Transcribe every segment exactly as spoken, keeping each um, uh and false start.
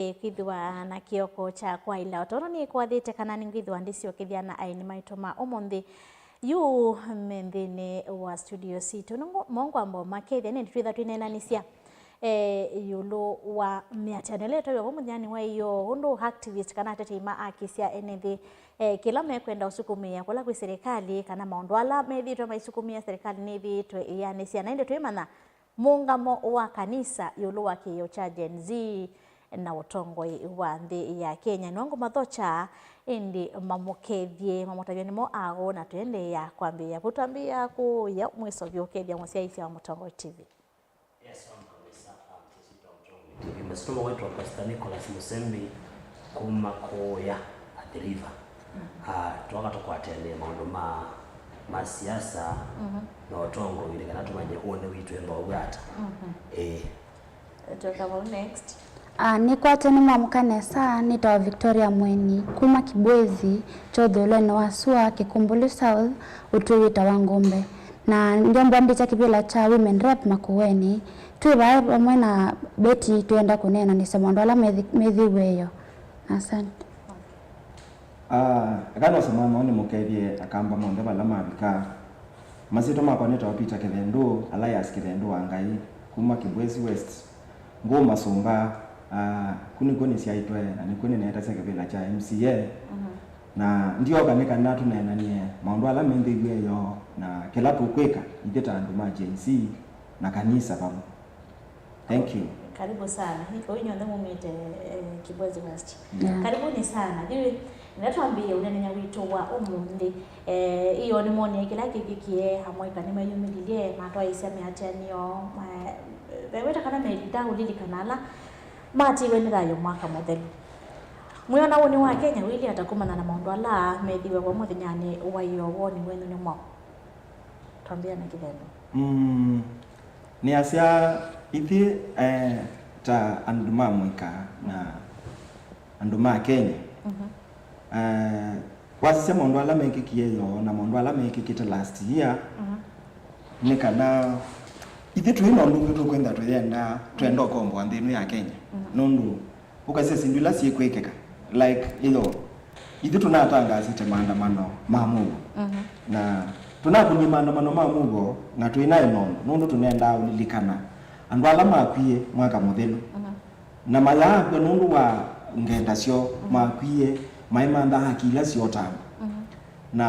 Ĩĩ, kwĩthĩwa na kĩoko kya kwaĩla. O tondũ nĩkwathĩte kana nĩngwĩthĩwa ndĩsyokethya na aeni maitũ ma ũmũnthĩ yu me nthĩnĩ wa studio sitũ. Nũngũ mongwamba makethya nĩndĩ twĩtha twĩneenanĩsya, eh, ĩũlũ wa mĩatĩanĩo ĩla ĩtwaĩwe vo mũthenyanĩ wa ĩyoo, ũndũ activist kana atetei ma haki sya ene nthĩ, eh, kĩla mekwenda ũsukumĩa kũla kwĩ serikali, kana maũndũ ala methĩĩtwe maisukumĩa serikali nĩthĩĩtwe ĩyanĩsya. Na ĩndĩ twĩmanya mũũngamo wa kanisa ĩũlũ wa kĩĩo kya Gen Z na ũtongoi wa nthĩ ya Kenya. Nĩwe ngũmathokya, ĩndĩ mamũkethye, mamũtavye nĩmo aũ, na tũendeea kwambĩĩa kũtambĩĩa kũya mwĩso vyũ ũkethya mũsyaĩĩsya wa Mũtongoi T V. Yes, on kabisa. Um, this is Tom Tom T V. Masitoma wetu wa Pastor Nicholas Musembi kuma Kuya Athi River. Ah, twoka tũkwatene maũndũ ma, ma siasa na ũtongoi nĩ kana tũmanye ũnĩ witũ enda ũw'o ata. Eh. Twĩka vau next. Ah, nĩkwate nĩmwamũka nesa, nĩtawa Victoria Mweni, kuma Kibwezi, kya ũthũĩlonĩ wa sua, Kĩkũmbũlĩ South, ũtũĩ wĩtawa Ngũmbe. Na ndyomba mbĩkya kĩvĩla kya Women Rep Makueni. Twĩ vaa vamwe na Betty, twĩenda kũneenanĩsya maũndũ ala methi-, methĩiwe ĩyoo. Asante. Ah, eka nose mwana nĩmũkethye Akamba monthe vala mavikaa. Masyĩtwa makwa nĩtawa Peter Kĩthendũ, alias Kĩthendũ wa Ngai, kuma Kibwezi West. Ngũũma Sũmba, ah, ku nĩkw'o nĩsyaĩtwe, na nĩkw'o nĩneetasya kĩvĩla kya M C A. Na ndyoka nĩ kana tũneenanie maũndũ ala methĩiwe ĩyoo na kĩla tũkwĩka ithyĩ ta andũ ma Gen Z na kanisa vamwe. Thank you. Karibu sana. Niko inyonthe mumite, eh, Kibwezi West. Yeah. Karibuni sana. Thiwi, nĩtwambĩĩe ũneenany'a witũ wa ũmũnthĩ. Eh, ĩyoo nĩmonie kĩla kĩkĩkie, amwe ĩka nĩmeyumĩlilye, matwaĩĩsya mĩatĩanĩo, ma-, veweta kana menda ũlilikana ala matiwe nĩ thayũ mwaka mũthelu. Mwĩona ũnĩ wa Kenya wĩlĩ ata kumana na maũndũ ala methiwe vo mũthenyanĩ wa ĩyoo, woni wenyu nĩ mwaũ? Twambĩĩa na Kĩthendũ. Mm, nĩasya ithyĩ, eh, ta andũ ma mũika na andũ ma Kenya. Eh, wasisya maũndũ ala mekĩkie ĩyoo na maũndũ ala mekĩkĩte last year, nĩ kana ithyĩ tũi na ũndũ ũngĩ tũkwenda tũyenda, twenda ũkomboa nthĩ ĩno ya Kenya. Nũndũ ũkasya syĩndũ ila syĩkwĩkĩka, like, ĩyoo, ithyĩ tũnatangaasĩte maandamano ma mũuo. Na tũnakunie maandamano ma mũuo na twĩ na ĩnono, nũndũ tũnendaa ũlilikana andũ ala makwie mwaka mũthelu. Na mayaakw'a nũndũ wa ngenda syoo, makwie maimantha haki ila syoo ta andũ. Na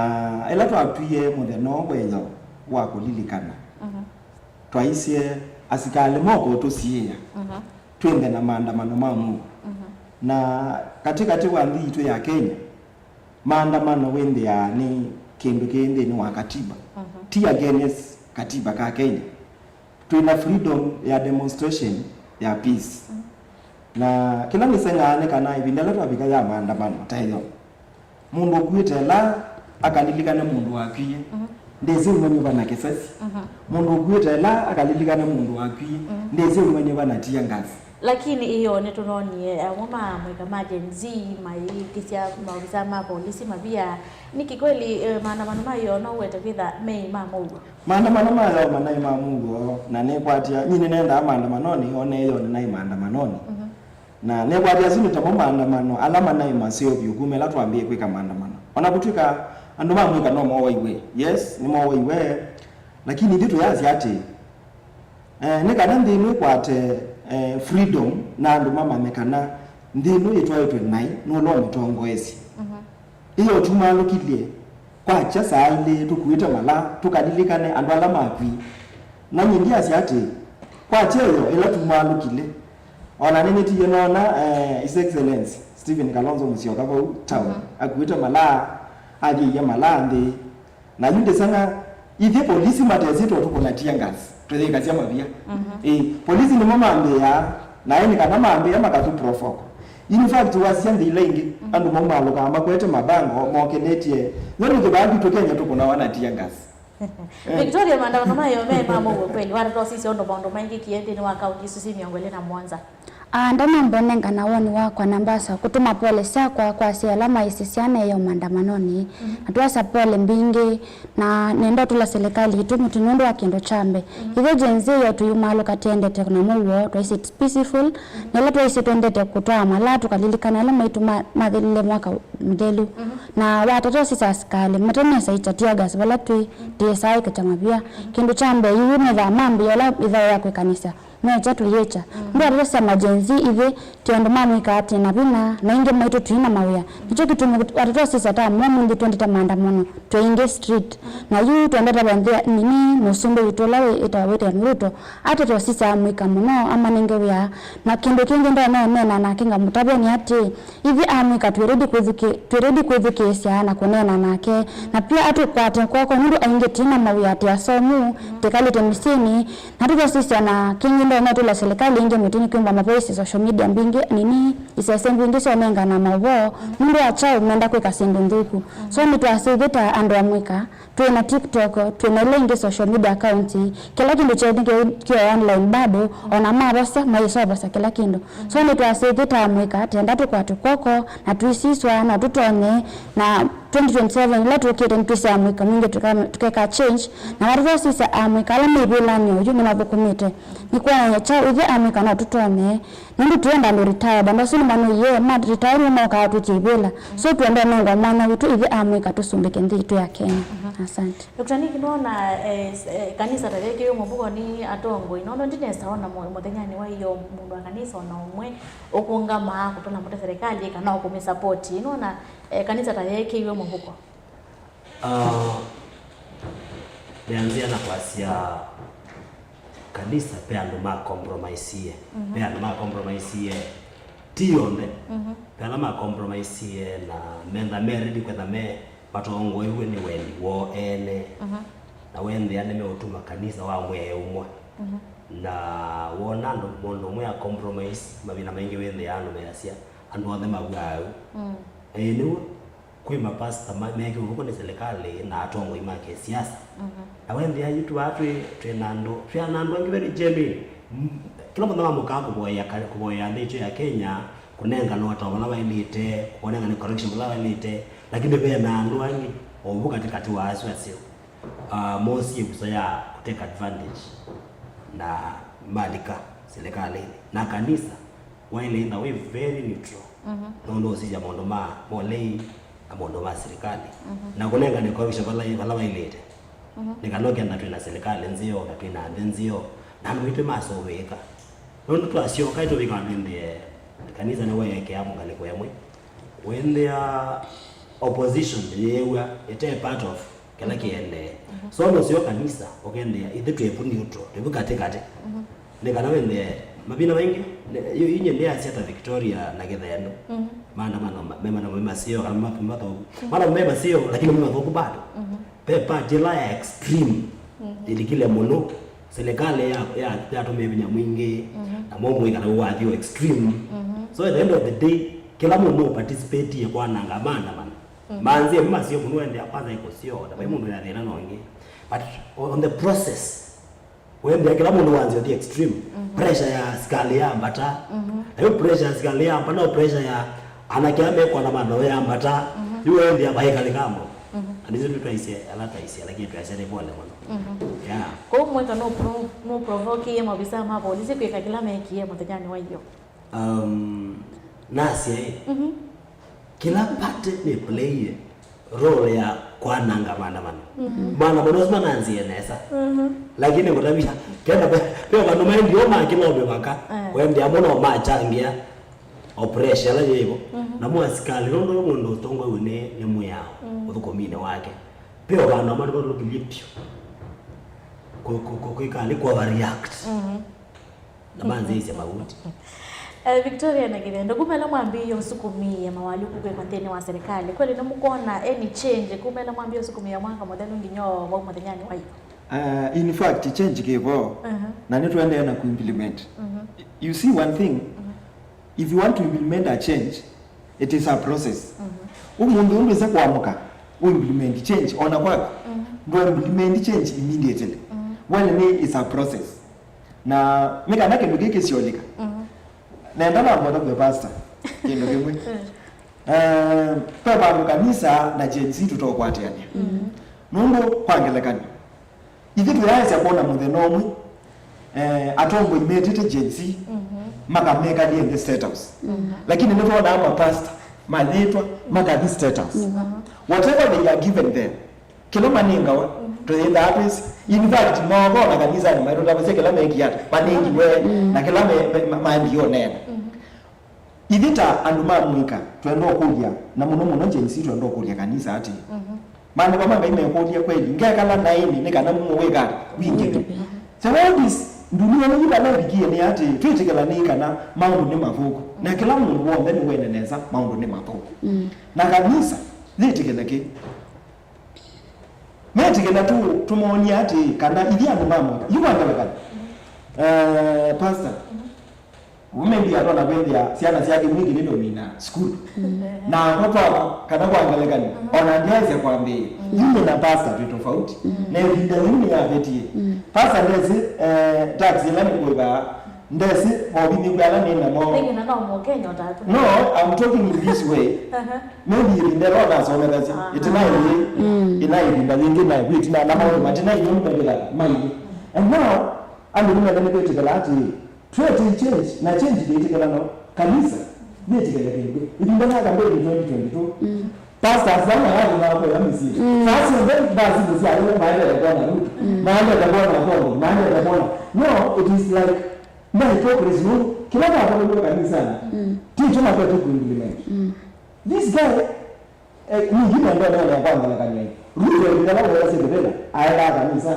ĩla twatwie mũthenya ũũ wa ĩyoo wa kũlilikana, twaisye asikalĩ moka ũtũsiĩĩa twĩnthe na maandamano ma mũuo. Na katĩkatĩ wa nthĩ yitũ ya Kenya, maandamano wĩnthĩaa nĩ kĩndũ kĩ nthĩnĩ wa katiba. Ti against katiba ka Kenya. Twĩ na freedom ya demonstration ya peace. Na kĩla nĩseng'aa nĩ kana ĩvinda ĩla twavika ya maandamano ta ĩyo, mũndũ ũkuĩte ĩla akalilikane mũndũ wakwie, ndĩsĩ ũmanyĩva na kĩsasi. Mũndũ ũkuĩte ĩla akalilikane mũndũ wakwie, ndĩsĩ ũmanyĩva na tear gas. Lakini ĩyoo nĩtũnonie amwe ma amũika ma Gen Z mayĩkĩsya maovisa ma polisi mavia. Nĩkĩ kweli, eh, maandamano ma ĩyoo no ũwete kwĩtha meĩ ma mũuo? Maandamano ma ĩyoo manaĩ ma mũuo, na nĩkwatya, nyie nĩnendaa maandamanonĩ, o ne ĩyoo nĩnaĩ maandamanonĩ. Na nĩkwatya asu nĩ tamo maandamano ala manaĩ maseo vyũ kuma ĩla twambĩĩe kwĩka maandamano. O na kũtw'ĩka andũ ma mũika no mowaiwe, yes, nĩmowaiwe, lakini ithyĩ tũyasya atĩ, eh, nĩ kana nthĩ ĩno ĩkwate, eh, freedom na andũ mamanye kana nthĩ ĩno yĩtwaĩtwe naĩ nĩ ũla ũmĩtongoesye. Ĩyoo tumalũkilye, kwakya saa ilĩ tũkuĩte mala, tũkalilikane andũ ala makwie. Na nyie ndyasya atĩ, kwakya ĩyoo ĩla tumalũkile, o na nĩnĩtiie noona, eh, His Excellency Stephen Kalonzo Musyoka vau town, akuĩte mala, athĩie mala nthĩ. Na yu ndĩseng'a, ithyĩ polisi matesĩtwe tũkũna tear gas, tũyĩkasya mavia. Ĩĩ, polisi nĩmo mambĩĩaa, na ĩ nĩ kana mambĩĩa makatũ provoke. In fact, wasisya nthĩ ila ingĩ, andũ maumaalũkaa makwete mabango, mokeletye. Yo nĩ kĩvaa kitũ Kenya tũkũnawa na tear gas. Victoria, maandamano mayo me ma mũuo kweli? Wata twasisya ũndũ maũndũ maingĩkie nthĩnĩ wa kaunti isu si mĩongo ĩlĩ na mũonza. Aa, ndanamba ũnengana woni wakwa na mbasa kũtũma pole syakwa kwa asyai ala maisye syana ĩyoo maandamanonĩ, na twasya pole mbingĩ, na nenda ũtũla silikalĩ yitũ mũtĩ nũndũ wa kĩndũ kya mbee. Ithyĩ Gen Z ĩyoo tũyumaalũka tũendete na mũuo, twaisye it's peaceful, na ĩla twaisye twendete kũtwaa malaa tũkalilikana ala maitũ ma- mathilile mwaka mũthelu. Na watata sisa asikalĩ, mate mesa ĩkya tear gas vala twĩ, tĩĩsaa ĩkakya mavia. Kĩndũ kya mbee, yu nĩthaa mambĩa ĩla ĩthaũ ya kwĩkanĩsya. Mekya tũyĩkya. Nũndũ watata sya ma Gen Z ithyĩ, ti andũ ma mwĩka atĩ na vinya, na ingĩ maitũ tũi na mawĩa. Nĩkyo kĩtumi watata sisa ta mwe mũnthĩ twendete maandamano, twĩ aingĩ street. Na yu twendete vanthe nini, mũsumbĩ witũ ũla wĩ- ĩtawa William Ruto, atete sisa amwĩka mũno, amanenge wĩa. Na kĩndũ kĩngĩ ndonya ũneena nake ngamũtavya nĩ atĩ, ithyĩ amwĩka twĩ ready kwĩthukĩ- twĩ ready kwĩthukĩĩsya na kũneena nake, na pia atũkwate kwoko nũndũ aingĩ tĩ na mawĩa, tĩ asomu, tĩkalĩte mĩsyĩnĩ, na tũthosisya. Na kĩngĩ ndonya ũtũla silikalĩ ĩngĩ mũtĩ nĩ kwĩmba mavoisi social media mbingĩ nini, isese mbingĩ syonengana maũvoo nũndũ wa kyaũ menda kwĩka syĩndũ nthũku. So nĩtwasya ithyĩ ta andũ amwĩka, twĩ na TikTok, twĩ na ila ingĩ social media accounts, kĩla kĩndũ kyetu kĩ- kĩ online bado, ona mavosya, maisovosya kĩla kĩndũ. So nĩtwasya ithyĩ ta amwĩka, tenda tũkwatwe kwoko, na twisiswa, no tũtonye, na twenty twenty-seven ĩla tũkĩte nĩtwĩsĩ amwĩka mwingĩ tũka- tũkeka change, na vatata sisa amwĩka ala me ĩvĩlanĩ oyu nĩmathũkũmĩte. Nĩkwonany'a kyaũ ithyĩ amwĩka no tũtonye, nũndũ twĩenda andũ retired, andũ asu nĩmanũie, ma retire nĩmo mokaa twĩtye ivĩla. So twenda ũnengwa mwanya witũ ithyĩ amwĩka tũsumbĩke nthĩ itũ ya Kenya. Asante. Doctor Nick, nona eh, s- eh, kanisa ta yekĩwe mũvuko nĩ atongoi, nono ndinesa ona mũ- mũthenyanĩ wa ĩyoo mũndũ wa kanisa ona ũmwe ũkũngamaa kũtũla mũte serikali kana ũkũmĩsapoti. Nona eh, kanisa ta yekĩwe mũvuko? Ah, nĩanzĩa na kwasya kanisa pe andũ ma compromisie. Pe andũ ma compromisie, ti yonthe. Pe ala ma compromisie na metha me ready kwetha me matongoew'e nĩ wendi woo ene. Na wendĩa nĩmeũtuma kanisa wa mwĩaĩe ũmwe. Na wona andũ mũndũ ũmwe a compromise, mavinda maingĩ wĩthĩaa andũ measya andũ onthe mavwaa ũu. Ĩĩ, nĩw'o. Kwĩ mapasta ma- mekĩwe ũvuko nĩ silikalĩ na atongoi ma kĩsiasa. Na wendĩa yu twaa twĩ twĩ na andũ twĩ na andũ angĩ very genuine. M- kĩla mũthenya wamũkaa kũvoya ka- kũvoya nthĩ itũ ya Kenya, kũnengana ũtao vala waĩlĩte, kũnengana correction vala waĩlĩte, lakini ve na andũ angĩ ovu katĩkatĩ wa asu aseo, ah, moosie ĩvuso ya kũtake advantage na malika silikalĩnĩ na kanisa. Waĩle ĩtha wĩ very neutral. Nũndũ ũsisya maũndũ ma molei na maũndũ ma silikalĩ. Na kũnengane correction vala vala waĩlĩte. Nĩ kana ũkenda twĩ na silikalĩ nzeo na twĩ na nthĩ nzeo na andũ maitũ masũvĩĩka. Nũndũ twasyoka ĩtũvika twĩthĩe kanisa nĩweekea mũngalĩko ĩmwe. Wĩthĩa opposition yĩĩw'a ĩte part of kĩla kĩendee. So nũseo kanisa ũkendea ithyĩ twĩ vu neutral, twĩ vu katĩ katĩ. Nĩ kana wĩthĩe mavinda maingĩ, ne- yu- inye nĩasya ta Victoria na Kĩthendu. Maandamano ma- me maandamano me maseo kana ma- mathũku. Maandamano me maseo lakini me mathũku bado. Ve part ĩla ya extreme ĩlikile mũno. Silikalĩ ya- ya- yatũmĩe vinya mwingĩ na momũika na wathi wa extreme. So at the end of the day, kĩla mũndũ ũparticipatie kwananga maandamano. Manzia masio mũno endea kwanza ĩkũsio na vai mũndũ ya thĩna nongi. But on the process, wendea kĩla mũndũ wanzia the extreme. Pressure ya sikalĩ ya mbata. Nayo pressure ya sikalĩ ya mbata, no pressure ya anake amekwana maandamano ya mbata. Yu wendea vaikalĩkambo. Andũ isu twaisye ala twaisye lakini twaisye nĩ pole mũno. Yeah. Kwoou mweka no pro- no provokie maofisa ma polisi kwĩka kĩla mekie mũthenyanĩ wa ĩyoo? Um, nasya ĩ, kĩla party nĩ play role ya kwananga maandamano. Maandamano asu mananzie nesa. Lakini ngũtavia, kenda pe- pe vandũ maendio ma kĩla mĩvaka, wendea mũno machangia o pressure ala yĩvo. Na mwasikali, nũndũ ũyũ mũndũ ũtongoew'e nĩ nĩ mwĩao ũthũkũminĩ wake. Pe o vandũ amwe nĩvatũlũkĩlye vyũ. Kũ- kũ- kũ- kwĩka nĩ ku overreact. Na manzĩĩsya mauti. Eh, Victoria na Kĩthendo, kuma ĩla mwambĩĩe ũsukumĩĩa mawalyũku kwĩkwa nthĩnĩ wa serikali, kweli nĩmũkwona any change kuma ĩla mwambĩĩe ũsukumĩĩa mwaka mũthelu nginya o vau mũthenyanĩ wa yu? Uh, in fact, change kĩvo. Na nĩtũendee na ku implement. You see one thing, if you want to implement a change, it is a process. Ũmũnthĩ ũndũ ĩsa kũamũka, u implement change ona kwaku. Ndũ implement change immediately. Wale nĩ is a process. Na nĩ kana kĩndũ kĩĩ kĩsyolĩka. Nenda nambota kwĩ pastor kĩndũ kĩmwe. Eh, ve vandũ kanisa na Gen Z tũtokwatĩanĩa. Nũndũ kwa ngelekany'o, ithyĩ tũyaĩsya kwona mũthenya ũmwe, eh, atongoi metĩte Gen Z makamekalie nthĩ State House. Lakini nĩtwonaa mapasta mayĩtwa makathi State House. Whatever they are given there, kĩla manengawa, tũyĩthaa twĩsĩ. In fact, moko na kanisanĩ maitũ tavasya kĩla mekie ata, manengiwe, na kĩla me- me- ma- maendie ũneena. Ithyĩ ta andũ ma mũika, twenda ũkũlya, na mũno mũno Gen Z twenda ũkũlya kanisa atĩĩ, maandĩko ma Ngai mekũlya kweli, ngekala naĩnĩ nĩ kana mumo wĩka wingĩve? The world is, ndunia ĩno yĩ vala ĩvikie nĩ atĩĩ, twĩtĩkĩlanĩe kana maũndũ nĩ mathũku, na kĩla mũndũ w'onthe nĩwene nesa maũndũ nĩ mathũku. Na kanisa yĩtĩkĩle kĩu. Metĩkĩla tu tũmonie atĩĩ, kana ithyĩ andũ ma mũika, yu kwa ngelekany'o, eh, pastor, maybe atona kwĩthĩa syana syake mwingĩ nĩtũmina sukulu. Na akwa twakwa, kana kwa ngelekany'o, ona ndyaĩsya kwambĩĩa. Yu nĩ na pastor twĩ tofauti. Na ĩvinda yĩu nĩyavetie. Pastor ndesĩ, eh, tax ĩla nĩkũĩvaa, ndesĩ movinyĩku ala nĩ namo. Pengine no Mũkenya o taku. No, I'm talking in this way. Maybe ĩvinda ĩla nasomethasya, ĩtina ĩĩ, ĩna ĩvinda yĩngĩ na ĩkwĩtina na maũndũ matina ĩyo mbendela maingĩ. And now, andũ nĩmenda nĩkwĩtĩkĩla atĩĩ, twete change, na change ndĩtĩkĩla no kanisa nĩtĩkĩle kĩngĩ. Ĩvinda ya campaign twenty twenty-two, pastors ala mayathũmaa kwĩla mĩsyĩ. Saa syonthe mbasi nĩsyalĩwe maendete kwona Ruto, maendete kwona Congo, maendete kwona. No, it is like, na hypocrisy nũndũ kĩla kyatongelwe kanisanĩ ti kyo makwete ku implement. This guy, eh, ningĩ nenda nene kwa ngelekany'o ĩĩ. Ruto ĩvinda ĩla weetasya kĩvĩla, aendaa kanisa,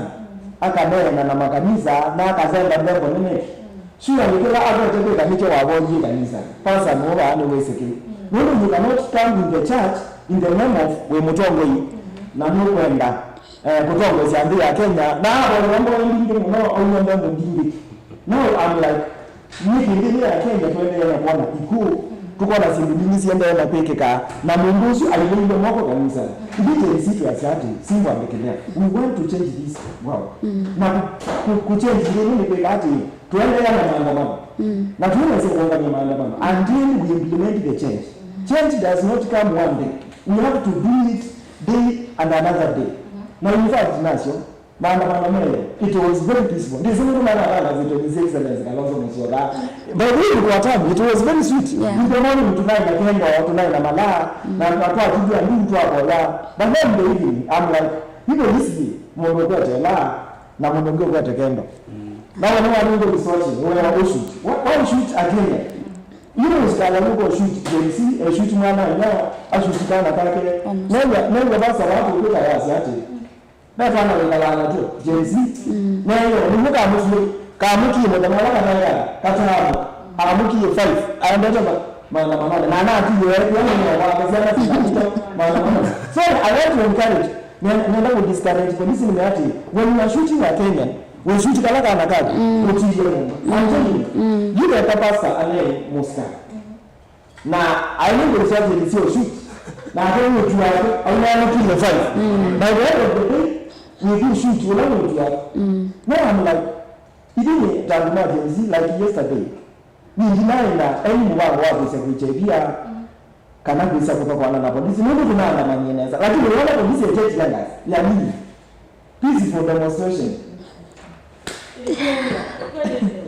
akaneena na makanisa, na akasemba nthembo nene. Sure nĩ kĩla akwete kwĩka nĩkyo wavoyie kanisa. Pastor nũũ vaa nĩwĩsĩ kĩu? Nũndũ you cannot come in the church in the name of wĩ mũtongoi, na nũkwenda, eh, kũtongoesya nthĩ ya Kenya, na avoya mboya mbingĩ mũno, auya nthembo mbingĩ. Now I'm like, nĩ kĩndĩ nĩ ya Kenya tũendeea na kwona ikuũ, tũkona syĩndũ mbingĩ siendeea na kwĩkĩka, na mũndũ ũsu aileile moko kanisa. Ithyĩ Gen Z twasya atĩ, singwambĩkĩlea. We want to change this world. Na ku- ku- kuchange nthĩ ĩno nĩ kwĩka atĩ, tũendeea na maandamano. Na tũendeea kũũngamĩa maandamano until we implement the change. Change does not come one day. We have to do it day and another day. Na in fact, nasyo, maandamano meyo, it was very peaceful. Ndĩsĩ nũndũ manatangaasĩtwe His Excellency Kalonzo Musyoka. By the way, kwa time, it was very sweet. Yeah. In the morning, tũnaĩ na kendo, tũnaĩ na malaa, na na twatũthw'a nduvu twakoya. But then the evening, I'm like, people listen, mũndũ ũkwete laa, na mũndũ ũngĩ ũkwete kendo. Na we nĩwanĩngwe resource, we wa shoot. Why, why shoot again? You know, usikala nuko shoot Gen Z, eh, shoot mwana ina, a shoot kana kake. Nengwa, nengwa basa watu kuka yasi ati. Ve twana wĩkalaa natw'o, Gen Z. Neyo, nĩmũ kamũsyĩ, kamũkie mũthenya ũla kanaeka, katano, amũkie five, aendete ma- maandamanonĩ. Na anatiie ekwĩa nĩ mwana wake, syana sitatu, maandamanonĩ. So, I want to encourage, ne- nenda kũ discourage polisi nĩ atĩ, when you are shooting a Kenyan, we shoot kala kana kaku, ũtiie mũndũ. I'm telling you, you get a pastor ane mũsika. Na aĩ nĩ ngũsya atĩ nĩ sio shoot. Na ake mwĩtu wake, auna nĩ kilo five. By the end of the day, we do shoot, ũla mwĩtu wake. No, I'm like, ithyĩ ta andũ ma Gen Z, like yesterday, ningĩ naĩ na any mũvango wa kwĩsya kwĩkya ĩvia, kana kwĩsya kũthokwana na polisi, nũndũ tũnaandamanie nesa. Lakini wona polisi ĩkya tear gas ya nini? Peaceful demonstration.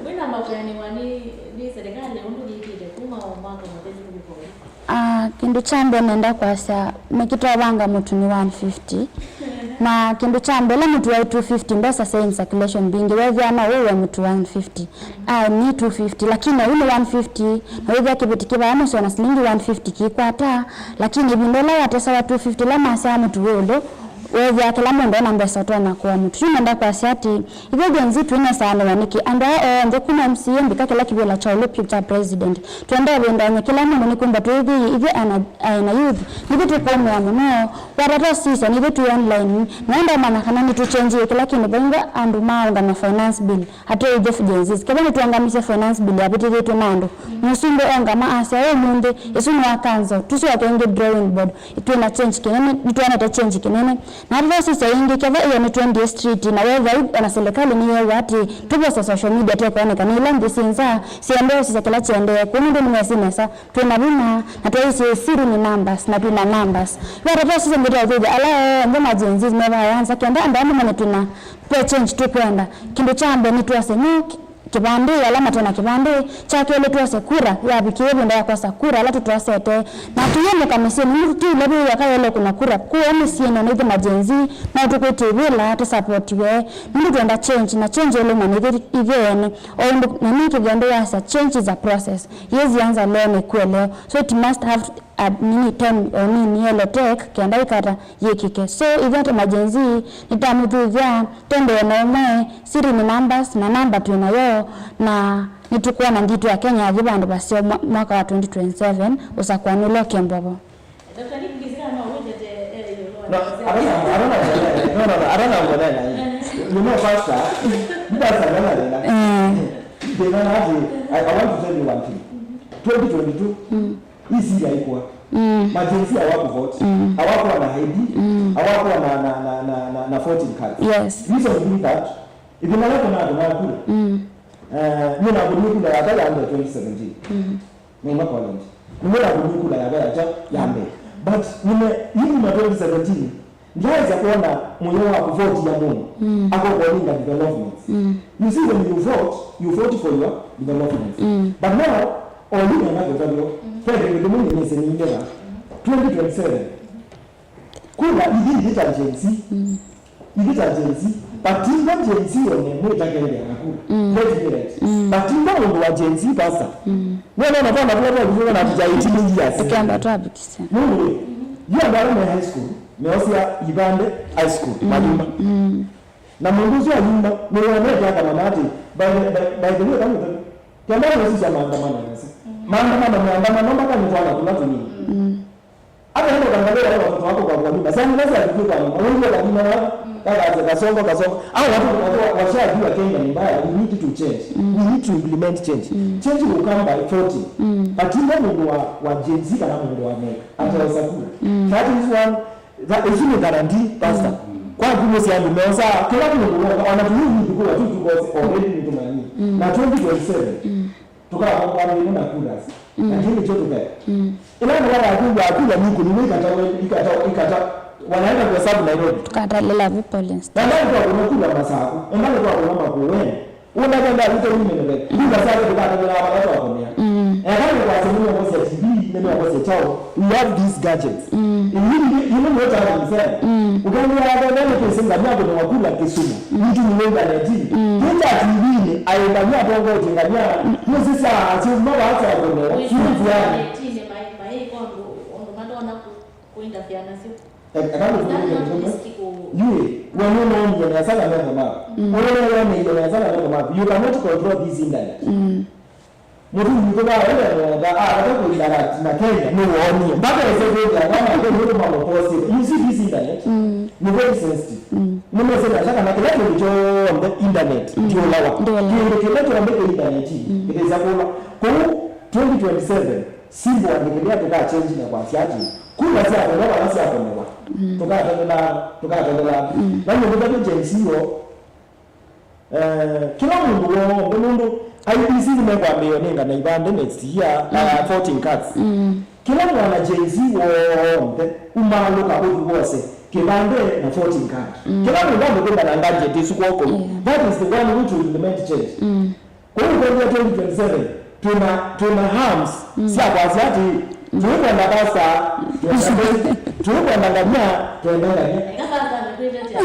Wĩna makwĩanĩwa nĩ, nĩ serikali ũndũ yĩkĩte kuma o mwaka mũthelu kũvika ũyu? Ah, kĩndũ kya mbee nenda kwasya, mekĩtwa vanga mũtu nĩ one fifty. Na kĩndũ kya mbee, ĩla mũtu waĩ two fifty, mbesa syaĩ in circulation mbingĩ. Wethĩa no ũwe mũtu one fifty. Ah, nĩ two fifty, lakini ũyu nĩ one fifty. Na wĩthĩa kĩveti kĩvaa mũseo na silingi one fifty kĩkwata. Lakini ĩvinda ĩla watesawa two fifty, ĩla masyaa mũtu wĩ ũlũ, weethĩa kĩla mũndũ ena mbesa ũtonya kũa mũtu. Yu nenda kwasya atĩ, ithyĩ Gen Z twĩnesaanĩwa nĩkĩ? Andũ aa onthe kuma M C A mbika kĩla kĩvĩla kya ũlũ piu kya president. Twenda ũvĩndany'a kĩla mũndũ nĩkwĩmba twĩthĩie ithyĩ ana, aĩ na youth. Nĩthyĩ tũkũmĩa mũno. Watata sisya, nĩthyĩ twĩ online. Nenda ũmanya kana nĩtũchenjie kĩla kĩndũ vainga andũ maũngamya finance bill. Atĩ ithyĩ Gen Zs, kethwa nĩtũangamisye finance bill yavĩtĩthĩtw'e na andũ, mũsumbĩ ongama asya ũmũnthĩ, ĩsu nĩ wa council, tũsyoke ĩngĩ drawing board, twĩ na change kĩnene, nĩtwonete change kĩnene. Na tũtasisya ĩngĩ, ketha ĩyo nĩ twentieth Street, na wethĩa yu ona silikalĩ nĩyeew'a atĩ tũvose social media tekwoneka nĩ ila nthĩ syĩ nza, siendee ũsisya kĩla kĩendee kũu, nũndũ nĩmesĩ nesa twĩ na vinya, na twaisye siri ni numbers, na twĩ na numbers. Yu ata twasisya ĩngĩ twaũthĩthya ala onthe ma Gen Z mevaya nza, kenda andũ aa mamanye twĩ na, ve change tũkwenda. Kĩndũ kya mbee nĩtwose no kĩvandĩ ala mate na kĩvandĩ, kya kelĩ twose kura, yavikĩe ĩvinda ya kwosa kura ala tũtwosete, na tũyĩmũka mĩsyĩnĩ, nũndũ tũtĩile twĩw'a kayaĩle kũna kura kũũ mĩsyĩnĩ, ona ithyĩ ma Gen Z no tũkwĩtĩvĩla tũsapotiwe, nũndũ twenda change, na change ĩlũmanĩthye ithyĩ ene, o ũndũ na nĩ kĩthyonthe yasya, change is a process, yĩsianza leo na ĩkw'e leo, so it must have a nini time, o nini, ĩelekee kenda ĩkata yĩkĩke. So, ithyĩ ta ma Gen Z, nĩtamũthuthya, twendee na ũmwe, siri ni numbers, na namba twĩ nayo, na nĩtũkwona nthĩ itũ ya Kenya yathi vandũ vaseo mwa-, mwaka wa twenty twenty-seven, ũsakũani ũla ũkembwa vo. Doctor Nick, ngĩsĩ kana no ũtete, eh, ĩũlũ wa No, I don't know, I don't know, no, no, no, I don't know what I like. You know, Pastor, that's another thing. Eh. Thĩna na atĩ, I, I want to tell you one thing. Twenty twenty-two, Mm. Hii si haikuwa. Mm. Ma Gen Z hawakuvote. Mm. Hawakuwa na I D. Mm. Hawakuwa na, na, na, na, na, na voting cards. Yes. Reason being that, ĩvinda ĩla tũnatũnaa kura, Mm. eh, nĩnakũnie kura yakwa ya mbee twenty seventeen. Mm. Nĩma college. Nĩnakũnie kura yakwa yakya ya mbee. But nĩme, yu kuma twenty seventeen, Ndyaĩsa kwona mũyo wa kũvotia mũndũ Mm. akũkũlinga developments. Mm. You see, when you vote, you vote for your developments. Mm. But now, o yu nenda kũtavyo, Mm. ve kĩndũ kĩmwe nĩnĩsĩ nĩindeva. Twenty twenty-seven. Kula ithi ithi ta Gen Z. Mm. Ithi ta Gen Z. But tinga Gen Z one mwĩtakendea na kula. Mm. Let me let. Mm. But tinga mũndũ wa Gen Z pasa. Mm. Nĩona na vana vya vya vya na vya eighteen years. Tũkĩamba twavikisya. Nũndũ, yu andũ ala me high school, meosya ivandĩ high school, Mm, mayuma. Mm. Na mũndũ ũsu ayuma, nĩwonete akamanya atĩ, by the, by, by the way, kamũthe, kenda nĩsisya maandamano nesa. Mm. Maandamano, maandamano, mpaka nĩtwana kũla tũnini. Mm. Hata hivyo, ukiangalia wale watoto wako kwa, kwa nyumba, sasa lazima tukiwa kwa nyumba, wengi wa nyumba wa, Mm. kaka, kasongo, kasongo. Hao watu, watu wa, washajua Kenya ni mbaya, we need to change. Mm. We need to implement change. Mm. Change will come by voting. Mm. But ile mũndũ wa, wa Gen Z kana mũndũ wa America, ataweza kula. Mm. That is one, that is a guarantee, Pastor. Mm. Kwa ngumo cia andũ meosa, kila mũndũ wona, ona tu hivi kwa tu tu kwa already ni tumani. Mm. Na twenty twenty-seven. Mm. Tũkavokwa mĩnĩ na kuras. Mm. Na kĩu nĩkyo tũkae. Mm. Ĩla nĩwathaa kwĩw'a kula nĩ ikũmi na ikata, ikata, ikata, wanaenda kuhesabu Nairobi. Tũkatalĩla vi polling station. Na ndani kwa kuna kula Masako, na ndani kwa kuna Makueni. Una kenda vita ni mene. Kula sasa tũkatalĩla wala twakomea. Mm. Eh, kama kwa sababu ni kwa T V, ni kwa kwa chao. We have these gadgets. Mm. Ili, ili ndio tabu mzee. Mm. Ukaenda kwa nani pesa ngamia kwa kula Kisumu. Mtu ni ngamia. Mm. Kĩta T V-inĩ, aĩkany'a atongoetye ngamia, nĩsĩ sya asyũma vaa syakũnewa, syĩnzianĩ. Ĩtinĩ maĩ, maĩ ĩka ũndũ, ũndũ matonya kũ-, kũindathĩa nasyo. Eka nĩkũmwe. Yu, we nũnoonie nesa na metho maku. Mm. Ũla nĩwoneie nesa na metho maku. You cannot control this internet. Mm. Mũthuri witũ wa Ellen Wetha, ah, akata kũinda na Kenya, nĩwoonie. Mpaka ese kwĩthĩa, kama kwĩ mũndũ mamũposĩte. You see this internet? Mm. Nĩ very sensitive. Mm. Nĩmesĩ nesa kana kĩla kĩndũ kyonthe internet, Mm. ndiũlawa. Ndiũlawa. Kĩndũ kĩla kyonthe kĩ internet, Mm. kĩtĩsa kũla. Kwoou, twenty twenty-seven, simbo andĩkĩlĩa tũkachenji na kwasya atĩ, kula syakonewa na syakonewa. Mm. Tũkatongela, tũkatongela. Mm. Na nyũmũ tatũ Gen Z yo, Eh, kĩla mũndũ w'onthe, nũndũ I E B C nĩmekwambĩĩo nĩngana ivandĩ next year, Mm. uh, voting cards. Mm. Kĩla mwana Gen Z w'onthe umaalũka ũthi wose kĩvandĩ na voting card. Mm. Kĩla mũndũ amũkĩmba na gadget ĩsu kw'oko. Yeah. That is the one which will implement change. Mm. Kwoou kwendea twenty twenty-seven, twĩna, twĩna arms Mm. sya kwasya atĩ, Mm. tũikwenda pasta, twenda pasta, tũikwenda ngamia, twenda ngamia. Eka pasta nĩkwĩtĩte.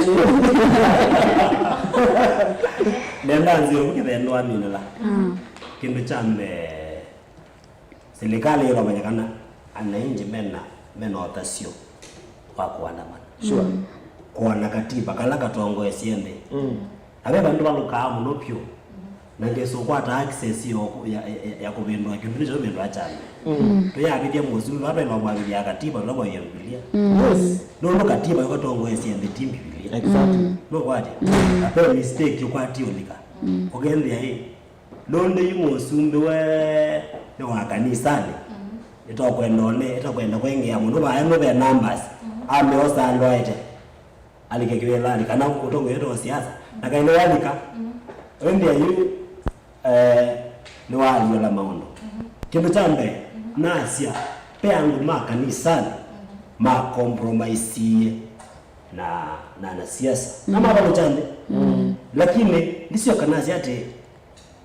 Nenda nzĩe ũkĩthĩe nĩwaminĩla. Mm. Kĩndũ kya mbee, silikalĩ ĩkamanya kana anainji mena, mena ũthasyo wa kũandamana. Sure. Mm. Kũana katiba kala katongoesye nthĩ. Mm. Na ve vandũ valũkaa mũno vyũ, na ngeso ũkwata access ya, ya, ya, ya kũvĩndũa kĩndũ nĩkyo kĩvĩndũa kyalo. Mm. Tũyavĩthya mũsumbĩ vaa twĩna ũmwavĩthya katiba tũla mwaia Mbivilia. Mm. Yes. Nũndũ katiba ĩkatongoesya nthĩ ti Mbivilia. Exactly. Mm. Nũkwatya? Mm. Na ve mistake ũkwatie ũlika. Mm. Ũkethĩa ĩ, nũndũ yu mũsumbĩ we nĩ wa kanisanĩ. Mm. Ĩtokwenda one, ĩtokwenda kwengea mũndũ vaya nũve numbers. Mm. Ameosa andũ aete. alike kĩvĩlanĩ, kana ũtongoi wetu wa siasa, na kaĩ nĩwalika. Ĩndĩ yu, eh, nĩwaalyũla maũndũ. Kĩndũ kya mbee, nasya, ve andũ ma kanisanĩ ma compromisie na, na, na siasa. Na mavalũkya nthĩ. Lakini, ndisyoka nasya atĩ,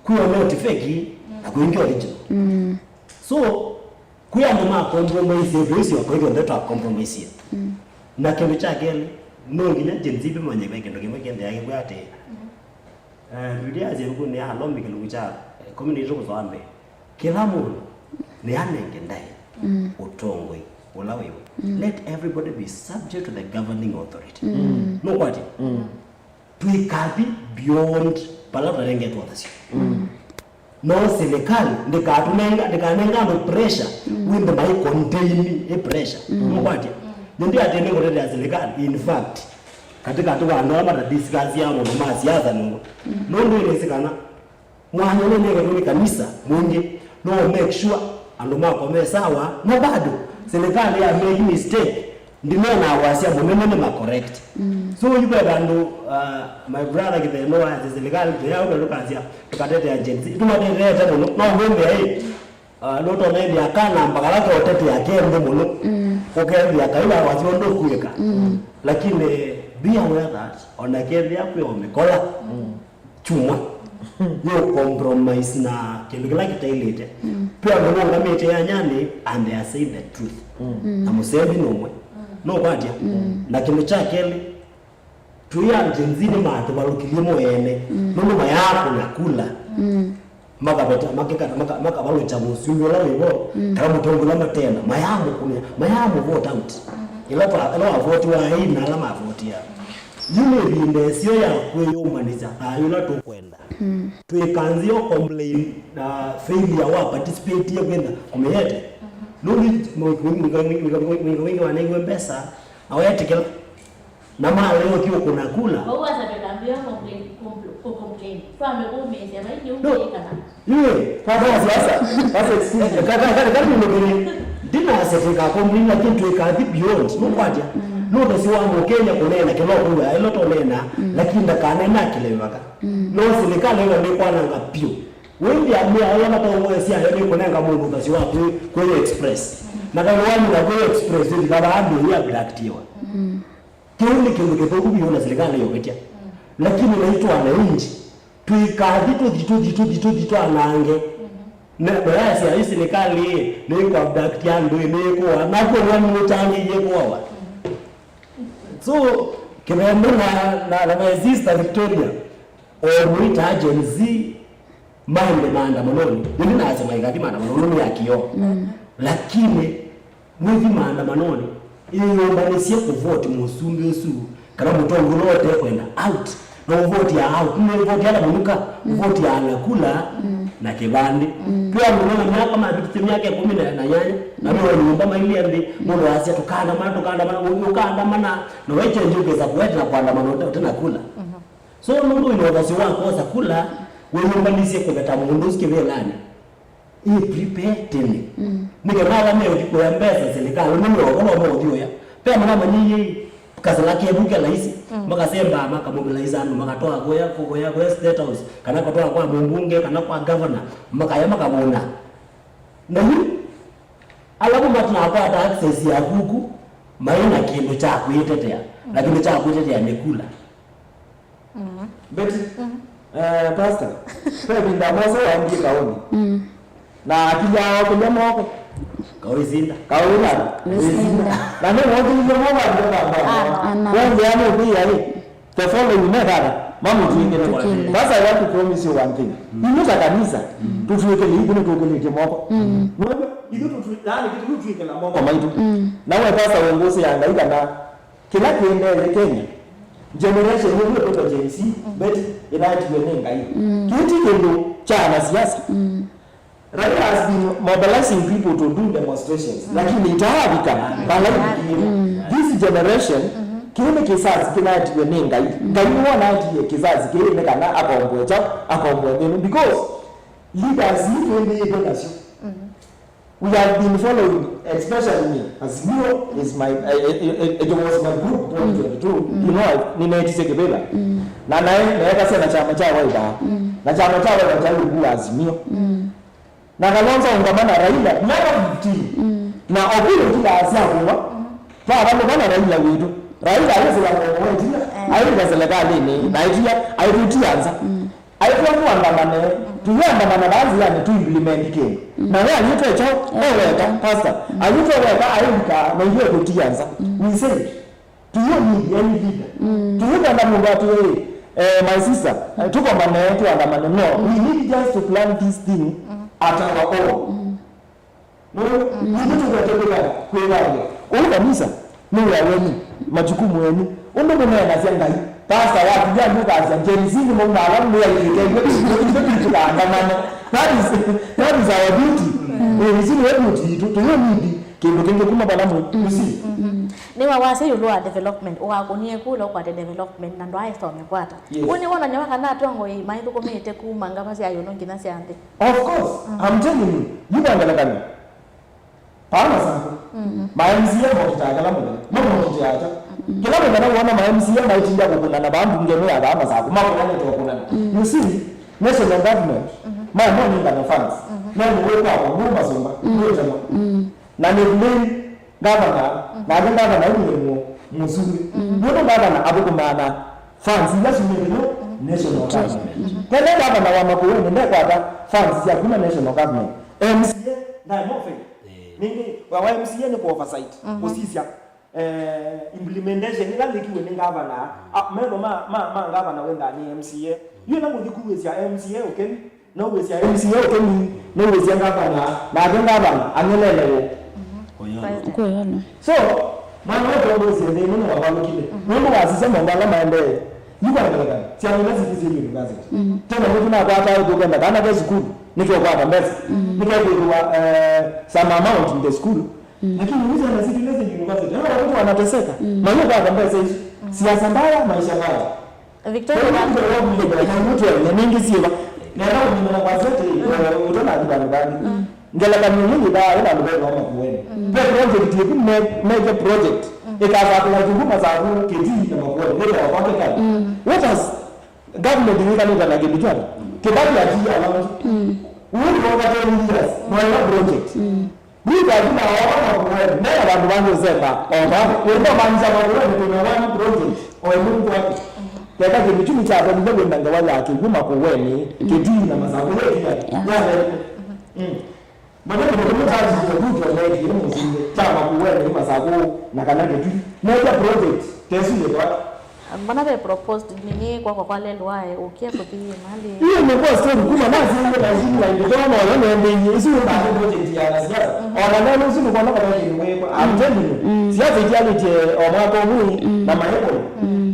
kwĩ o noti fake, na kwĩ ĩngĩ original. So, kwĩ andũ ma compromise ĩndũ icio, kwa hivyo ndeto a compromise. Na kĩndũ kya kelĩ, no nginya Gen Z manye ve kĩndũ kĩmwe kĩendeea kĩkwĩa atĩ, eh, Biblia yasya ĩvukunĩ ya Alomi kĩlungu kya, eh, kũmi na itatu kũsoa mbee, kĩla mũndũ nĩanenge ndaĩa ũtongoi ũla wĩvo. Let everybody be subject to the governing authority. Nũkwatya? Tũikathi beyond vala tũnengetwe ũthasyo. No silikalĩ ndĩkatũnenga, ndĩkanenga andũ pressure, wĩnthe mai contain ĩ pressure. Nũkwatya? Nĩndĩ atĩ nĩngũtetea silikalĩ. In fact, katikati wa andũ ala matadiscusia maũndũ ma siasa nũndũ, nũndũ ĩnĩsĩ kana mwanya ũla ũnengetwe nĩ kanisa mwingĩ no make sure andũ makwa me sawa, na bado silikalĩ ya make mistake, ndineenaa wasya mũnene nĩ ma correct. So yu ve vandũ, uh, my brother Kĩtheno asya silikalĩ tũyaũka tũkasya tũkatetea Gen Z, tũmateteete mũno, no ũmũnthĩ ĩ, uh, nũtonya ĩthĩa kanamba kala keũtetea ke nthĩ mũno, ũkethĩa kai wa wasya ũndũ ũkwĩka. Lakini be aware that ona kethĩa kwĩ o mĩkola, kyumwa, yũ compromise na kĩndũ kĩla kĩtaĩlĩte. Ve andũ maũngamĩte yanyanĩ and they are saying the truth. Na mũsembi nũmwe. Nũkwatya? Na kĩndũ kya kelĩ, tũi a Gen Z nĩmatũvalũkilye mo ene, nũndũ mayaakũna kula. Makaveta, makekata, maka-, makavalũkya mũsumbĩ ũla wĩvo, kana mũtongoi ũla matena, mayaamũkũnĩa, mayaamũ vote out. Ĩla twa-, ĩla wavotiwa ĩ na ala mavotia. Yu nĩ ĩvinda ĩseo ya kwĩyũmbanĩsya thayũ ũla tũkwenda. Twĩkanzĩe o complain na failure wa participate kwĩtha kũmĩete. Nũndũ mwingĩ wanengiwe mbesa, na weetĩkĩla. Na maleo ki ũkũna kula. Vau asa tũtambĩa complain, compl-, kũ complain. Twambe kũmĩĩsya vai nĩ ũkĩĩkana. Iwe, sasa, sasa, sasa, excuse me. Kaka, kaka, kaka, nũkĩrĩ. Ndinasya tũika complain, lakini tũikathi beyond. Nũkwatya? Nũthasyo wa Mũkenya kũneena kĩla ũkwĩw'a, ĩla tũneena, lakini ndakanene akĩlew'aka. No silikalĩ ĩla nĩkwananga piũ. Wĩthĩa mĩa ala matongoesya ayo nĩkũnenga mũndũ ũthasyo wa kwĩ, kwĩ express. Na kana wamina kwĩ express, ĩthĩla vaa ndũi abductiwa. Kĩu nĩ kĩndũ kĩthũku vyũ na silikalĩ yũvĩtya. Lakini naitũ wananchi, tũikathi tũthi, tũthi, tũthi, tũthi twanange. Na, na yasya ĩ silikalĩ ĩ, nĩĩkũabduct andũ ĩ, nĩĩkũa. Nakw'o nĩamũtangĩie kũawa. So, Kĩvendo na, na, na my sister Victoria, o mũitaa Gen Z, maende maandamanonĩ. Nĩndĩ naasya maikathi maandamanonĩ nĩ ya kĩoo. Lakini, mwĩthi maandamanonĩ, ĩyũmbanĩsye kũvoti mũsumbĩ ũsu, kana mũtongoi ũla ũtekwenda out. Na ũvoti ya out, nĩ ũvoti ala mũnuka, ũvoti ya ala kula, na kĩvandĩ. Twĩ andũ mena myaka mavĩtĩte myaka ĩkũmi na nyanya, na me o nyũmba mailyĩ nthĩ, mũndũ asya, "Tũkaandamana, tũkaandamana," ũ-, ũkaandamana, na waikya njũkĩsa kũete na kũandamana ũte, ũte na kula. So, nũndũ wĩna ũthasyo wa kwosa kula, wĩyũmbanĩsye kũveta mũndũ ũsu kĩvĩlanĩ. Ĩ prepare tene. Nĩ kana ala meũthi kũya mbesa silikalĩ, nĩ mĩoko no meũthi ũya. Ve andũ mamanyĩie kasela kevu ke laisi, makasembaa, makamobilize andũ, makatwaa kũya, kũya, kũya State House, kana katwaa kwa mũmbunge, kana kwa governor, makaya makavũna. Na yu, ala vo matinakwata access ya kuku, mai na kĩndũ kya kwĩtetea, na kĩndũ kya kwĩtetea nĩ kula. Betty, eh, pastor, ve ĩvinda Mose waendie kaũnĩ. Na akilya kũlya moko. Kaũisinda. Kaũina. Wĩsinda. Na nĩ wokĩlile moko andũ kamba. Ah, ana. Wonzea nĩ ũkwĩya ĩ. The following me thara. Mamũtwĩkĩle. Twĩkĩle. Pastor, I want to promise you one thing. Inyu ta kanisa, tũtwĩkĩle ithu nĩtũkĩlĩtye moko. Nũndũ ithu tũtwĩ-, yani, ithu tũtwĩkĩla moko maitũ. Na we pastor wengũsĩ ya Ngai kana kĩla kĩendeee Kenya, generation ĩno ĩkwĩtwa Gen Z, bet ĩnaetiwe nĩ Ngai. Kĩĩ ti kĩndũ kya anasiasa. Raila has been mobilizing people to do demonstrations, lakini itaavika vala ivikie. This generation, kĩĩ nĩ kĩsasi kĩnaetiwe nĩ Ngai. Ngai nĩwe ũnaetie kĩsasi kĩĩ nĩ kana akomboe kyaũ, akomboe nthĩ ĩno. Because leaders ii twĩthĩĩtwe nasyo. We have been following, especially me. Azimio is my, eh, eh, eh, eh, it was my group twenty twenty-two. You know, I, nĩneetisye kĩvĩla. Na nae, naekasya na kyama kya Wiper. Na kyama kya Wiper kyaĩ ungu wa Azimio. Na Kalonzo aũngama na Raila, myaka fifteen. Na Oburu kĩla asya kũva, twavalũka na Raila witũ. Raila ayĩsĩla mũomo wa ĩtina, ayĩvika silikalĩnĩ, na ĩtia, aitũtia nza. Aitwa tũandamane, tũyĩandamana vaa nzĩanĩ tũ implement kĩndũ. Na we ayĩtwa kyaũ, e weka, pastor. Ayĩtwa weka, ayĩvika, na ithyĩ tũtia nza. We said, do you need any leader? Tũyĩkwenda mũndũ atwĩe, eh, my sister, eh, tũkomane, tũandamane. No, we need just to plan this thing at our own. No, nĩtũ tũkwete kwĩka, kwĩka ũndũ. Ũu kanisa nĩ wĩa wenyu, majukumu enyu. Ũndũ mũneenasya Ngai, pastor waku nĩ andũ kasya, Gen Z nĩ mauma ala mwĩaĩkĩte, ithyĩ tũkaandamana. That is, that is our duty. Eh, isu nĩyo duty itũ, tũyũ need kĩndũ kĩngĩ kuma vala mwĩ. You see? Nĩwe wasya ĩũlũ wa development, ũkakũnie kũla ũkwate development na ndwaĩsome kwata. Yes. Ũu nĩ wonany'a wa kana atongoi maithũkũmĩte kuma ngava sya ĩũlũ nginya sya nthĩ. Of course, I'm telling you, yu kwa ngelekany'o. Paa Masakũ, ma M C A mokitaa kĩla mũthenya, no mokitaa ata? Kĩla mũthenya wona ma M C A maitinda kũkũnana vaa mbungenĩ ya vaa Masakũ, makũnanĩte ũkũnana. You see, national government, maya monengane funds, me mũwĩ kwakwa, ngũ masũmba, ngũ ĩtema. Na nĩ blame Gavana, nake gavana aumile mu-, mũsumbĩ. Nũndũ gavana athũkũmaa na funds ila syumĩte yo national government. Tene gavana wa Makueni ndekwata funds sya kuma national government. M C A ndaĩ mo fail. Nĩngĩ, wa, wa M C A nĩ ku oversight, kũsisya, eh, implementation ĩla yĩkiwe nĩ gavana. A, metho ma, ma, ma gavana wendaa nĩ M C A. Yu ĩla mũthi kuwĩsya M C A ũkeni, no wĩsya M C A ũkeni, no wĩsya gavana, nake gavana ang'elele wũ. Kũyona. So, mwana wetu wĩsya thĩna nĩ wavalũkile. Nũndũ wasisya maũndũ ala maendee. Yu kwa ngelekany'o, syana ila sitũ syĩ university. Tena nĩtũnakwataa ĩtũkenda kana ke sukulu, nĩkekwata mbesa. Nĩkekwĩthĩwa, eh, some amount in the school. Lakini hizi syana sitũ ila syĩ university, hao watoto wanateseka. Mayũkwata mbesa isu. Siasa mbaya, maisha mbaya. Victoria. Nenda kũmina na gazeti, eh, ũtanathi vandũ vangĩ. Ngelekany'o ĩno yĩthaa ĩna andũ ve vaa Makueni. Ve project yĩku me-, meke project. Ĩkasatũla Kĩw'ũ, Masakũ, Kĩtii na Makueni. Wĩtawa kwake kali. What has government yĩkanĩte na kĩndũ kyana? Kĩbaki atiia launch. Ũu nĩ over ten years. Mwaĩla project. Ruto akina oka Makueni, mena vandũ vangĩ ũsemba, oka. Wĩndĩ ũmanyĩsya Makueni kwĩna one project, o ĩmwe nĩ kwake. Keka kĩndũ kyu nĩkyatonyile kwĩna ngewa ya Kĩw'ũ, Makueni, Kĩtii na Masakũ, yekĩa, yavete. Mana kĩndũ kĩmwe kyasisya Ruto neekie nĩ mũsumbĩ, kya Makueni, Masakũ, na kana Kĩtui. Mekya project, tesu yĩtwa. Mbona ve proposed nini kwakwa kwa lelwae, ũkĩa kũthi mali? Hiyo imekuwa story kubwa, na sisi ndio lazima ndio kama wanaendelea. Hizo ndio project ya siasa. Ona lelo usiku kwa nako ndio wewe. I'm telling you. Siasa ikialite o mwaka huu na maeko.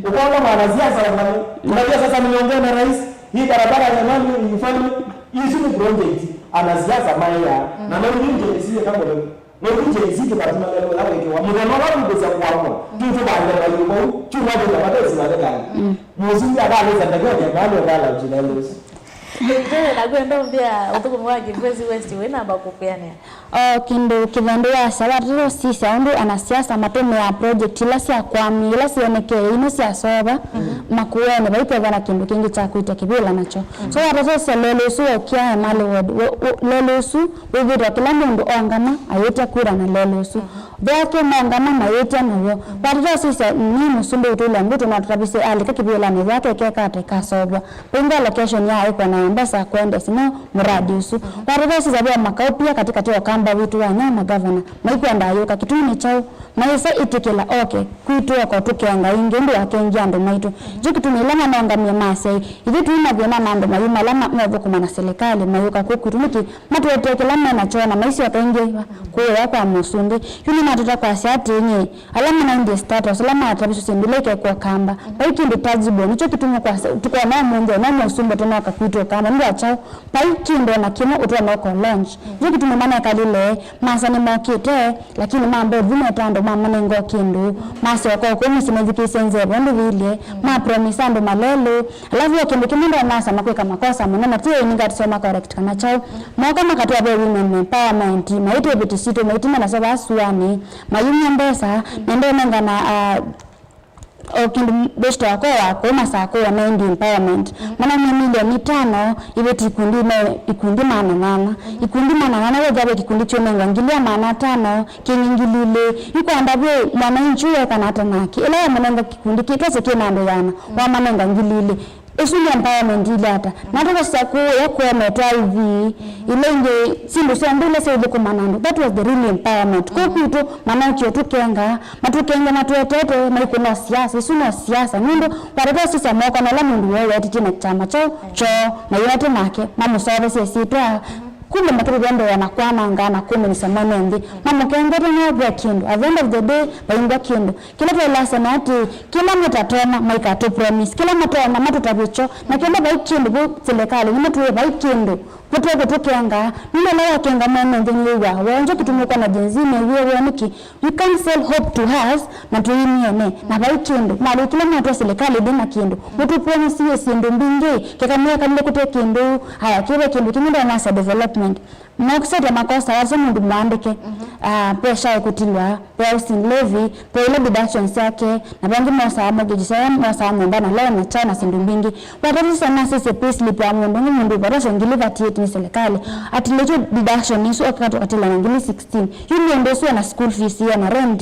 Ukaona mwanasiasa wa, unajua sasa nimeongea na rais, hii barabara ya nani ifanywe? Hizi ni project anasiasa maya. Na leo ndio sisi kama leo. Nũndũ Gen Z tũkatuma lelũ ĩla wĩkĩwa. Mũthenya ũla tũkwĩsya kũamũa, tũtũvande mayũ mau, kyumwa kĩtavata ĩsĩ mathekanĩ. Mũsumbĩ akalĩsa ndeke ũkethwa nũkala ũkilelũ ũsu. Victoria, nakwenda ũmbĩa ũthũkũmi wa Kibwezi West wĩ namba kũkwĩanĩa. O kĩndũ kĩthendu wasya, watata ũsisya ũndũ anasiasa matũmĩaa project ila sya kwamya, ila syonekee ino syasova, Makueni vaikethwa na kĩndũ kĩngĩ kya kwĩtya kĩvĩla nakyo. So watata ũsisya lelũ ũsu wokĩa Emali Ward, we-, we-, lelũ ũsu wĩthĩtwa kĩla mũndũ ongama ayĩtya kura na lelũ ũsu. Ve ake maũngama mayĩtya naw'o. Watata ũsisya nĩ mũsumbĩ ũtũlya ngutũ no tũtavisye alika kĩvĩlanĩ ve ake kekate kasovwa. Pringa location ya ĩkwa na Embesa kwendesya no mũradi ũsu. Watata ũsisya ve makaũ pia katĩkatĩ wa Ũkamba witũ wa nyaũ magavana maikwenda ayũka. Kĩtumi nĩ kyaũ? Maĩsa ĩtĩkĩla oke kwitũ oko tũkenga ĩngĩ ndũakengie andũ maitũ. Kyu kĩtumi ĩla manongamie masya, ithyĩ tũi mathĩna na andũ mayu ala ma-, meũthũkũma na silikalĩ mayũka kwĩ kwitũ nĩkĩ? Matũetee kĩla me nakyo na maisyoka ĩngĩ kũya kwa mũsumbĩ. Yu nĩ Tũta kwasya atĩĩ, ala manaendie status, ala matavisye syĩndũ ila ikekwa Ũkamba, vai kĩndũ tangible. Nĩkyo kĩtumi kwasya, tũkona ũmũnthĩ, ona mũsumba tũnoka kwitũ Ũkamba, nũndũ wa kyaũ? Vai kĩndũ ona kĩmwe ũtonya ũko launch. Nĩkyo kĩtumi manekalile, masa nĩmokĩte, lakini mamba ũthi meta andũ mamanenga o kĩndũ, masyoka o kũu mũsyĩ methukĩĩsye nzeve ũndũ viilye, mapromisa andũ malelũ, alafu o kĩndũ kĩmwe ndonasa makwĩka makosa mũno, na ti ĩninga tũsoma correct kana kyaũ. Moka makatwaa ve women empowerment, maitĩ iveti sitũ, maitina nasyo vaa suanĩ, mayumya mbesa, na ndonengana, ah, o kĩndũ best wakwa wa kũu Masakũ wa Nandi Empowerment. Manaumya milioni itano, iveti ikundi me, ikundi maana nana. Ikundi maana nana wethĩa ve kĩkundi kyũnengwa ngili ya maana atano, kĩngĩ ngili ilĩ. Yu kwamba ve mwananchi weka na ata nake. Ĩla wamũnenga kĩkundi kĩtwasye kĩ na andũ yana, wamanenga ngili ilĩ. Ĩsu nĩ empowerment ile ata? Na tũkasya kũya kũemetwa ivi, ila ingĩ syĩndũ syonthe ila syĩũthũkũma na andũ. That was the real empowerment. Kũu kwitũ, manokie tũkenga, matũkenge matwetete, maikũna siasa. Ĩsu no siasa. Nũndũ watata sisa moko na ũla mũndũ woo wetĩtie na kyama kyoo, kyoo, na yĩwate nake, mamũseũvasya ĩsyĩtwa. Kumbe matũtũthembea na kwananga na kũmĩnĩsya mwene nthĩ. Mamũkengete nĩavw'a kĩndũ. At the end of the day, vaingwa kĩndũ. Kĩla twaĩlasya nĩ atĩ, kĩla mũtatona, maikatũ promise. Kĩla matonya, matũtavye kyo. Na kĩla vai kĩndũ vu silikalĩ, nĩmatwĩe vai kĩndũ. Mũtekũtũkenga. Nũndũ ũla wakenga mwene nthĩ nĩwĩw'aa. Wonje kĩtumi ũkona Gen Z mew'ĩe woo nĩkĩ? You can't sell hope to us na tũimyene na vai kĩndũ. Malĩ kĩla mwatwa silikalĩ ndĩ na kĩndũ. Mũtũpromisie syĩndũ mbingĩ, keka mĩaka mĩlĩ kũte kĩndũ. Haya, kĩve kĩndũ kĩngĩ ndonasya development. Mokisete makosa asu mũndũ mwandĩke. Ah, ve sha ĩkũtilwa, ve housing levy, ve ile deductions syake, na vangĩ mosaa mortgage syao, mosaa nyũmba na loan na chao na syĩndũ mbingĩ. Watavisa nasisye payslip ya mũndũ ũngĩ, mũndũ ũvatosya ngili thirty-eight nĩ silikalĩ. Atilĩtwe deduction isu okatwa katĩla na ngili sixteen. Yu nĩ ũndũ ũsu ona school fees, ena rent,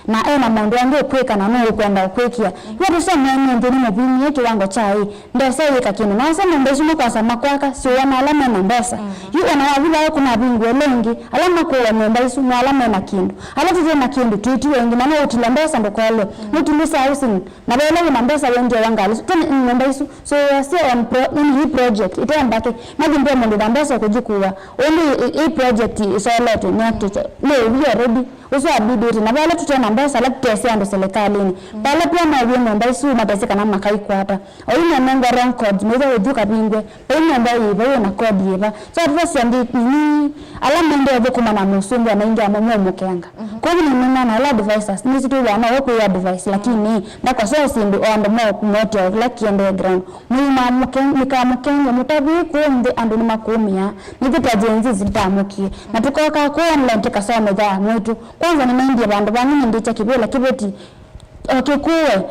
na ena maũndũ angĩ ũkwĩka na no ũkwenda ũkwĩkĩa. Yu atũsya mwene nthĩ nĩ mũvimie kĩwango kya ĩ, ndesa yĩka kĩndũ. Na asa nyũmba isu nĩkwasa makwaka, siũa na ala mena mbesa. Yu ona wavithawa kũnavingũe ĩla ĩngĩ, ala makũwa nyũmba isu nĩ ala mena kĩndũ. Ala tũte na kĩndũ, twĩtiwe ĩngĩ, na no ũtila mbesa ndũkolwe. Nũtulisa housing, na ve ĩla wĩna mbesa wendie wa ngalĩ isu, tene nyũmba isu, so wasya on pro, nini hii project, ite mbake, imagine ve mũndũ na mbesa kũjikuwa, ũndũ ĩ, ĩ, ĩ project ĩsoletwe, nĩ atĩkya, nĩ ũvi already, ũsu abidĩte, na vala tũte na mbesa, ala tũtesĩ andũ silikalĩnĩ, vala pia maw'e nyũmba isu, matesĩ kana makaikwata, oyu nĩanengwa wrong codes, maitha ũthiũ kavingwe, Vai nyũmba yĩva, yĩ na kodi yĩva? So, atũtavya nthĩ nini, ala maendee ũthũkũma na mũsumbĩ, o na ingĩ amo meũmũkenga. Kwoou nĩnĩnaa na ala advisors, nĩsĩ twĩw'aa no we kwĩ advice, lakini ndakosa syĩndũ o andũ mo-, motea kĩla kĩendee ground. Mũimaa mũke-, mũikaa mũkenge, mũtavye kũũ nthĩ andũ nĩmakũũmĩa. Nĩthyĩ ta Gen Z tũtamũkie. Na tũkoka kũũ online tũkasomethya mwĩtũ. Kwanza nĩnaendie vandũ vangĩ nĩndĩkya kĩvĩla kĩveti. O kĩkũwe,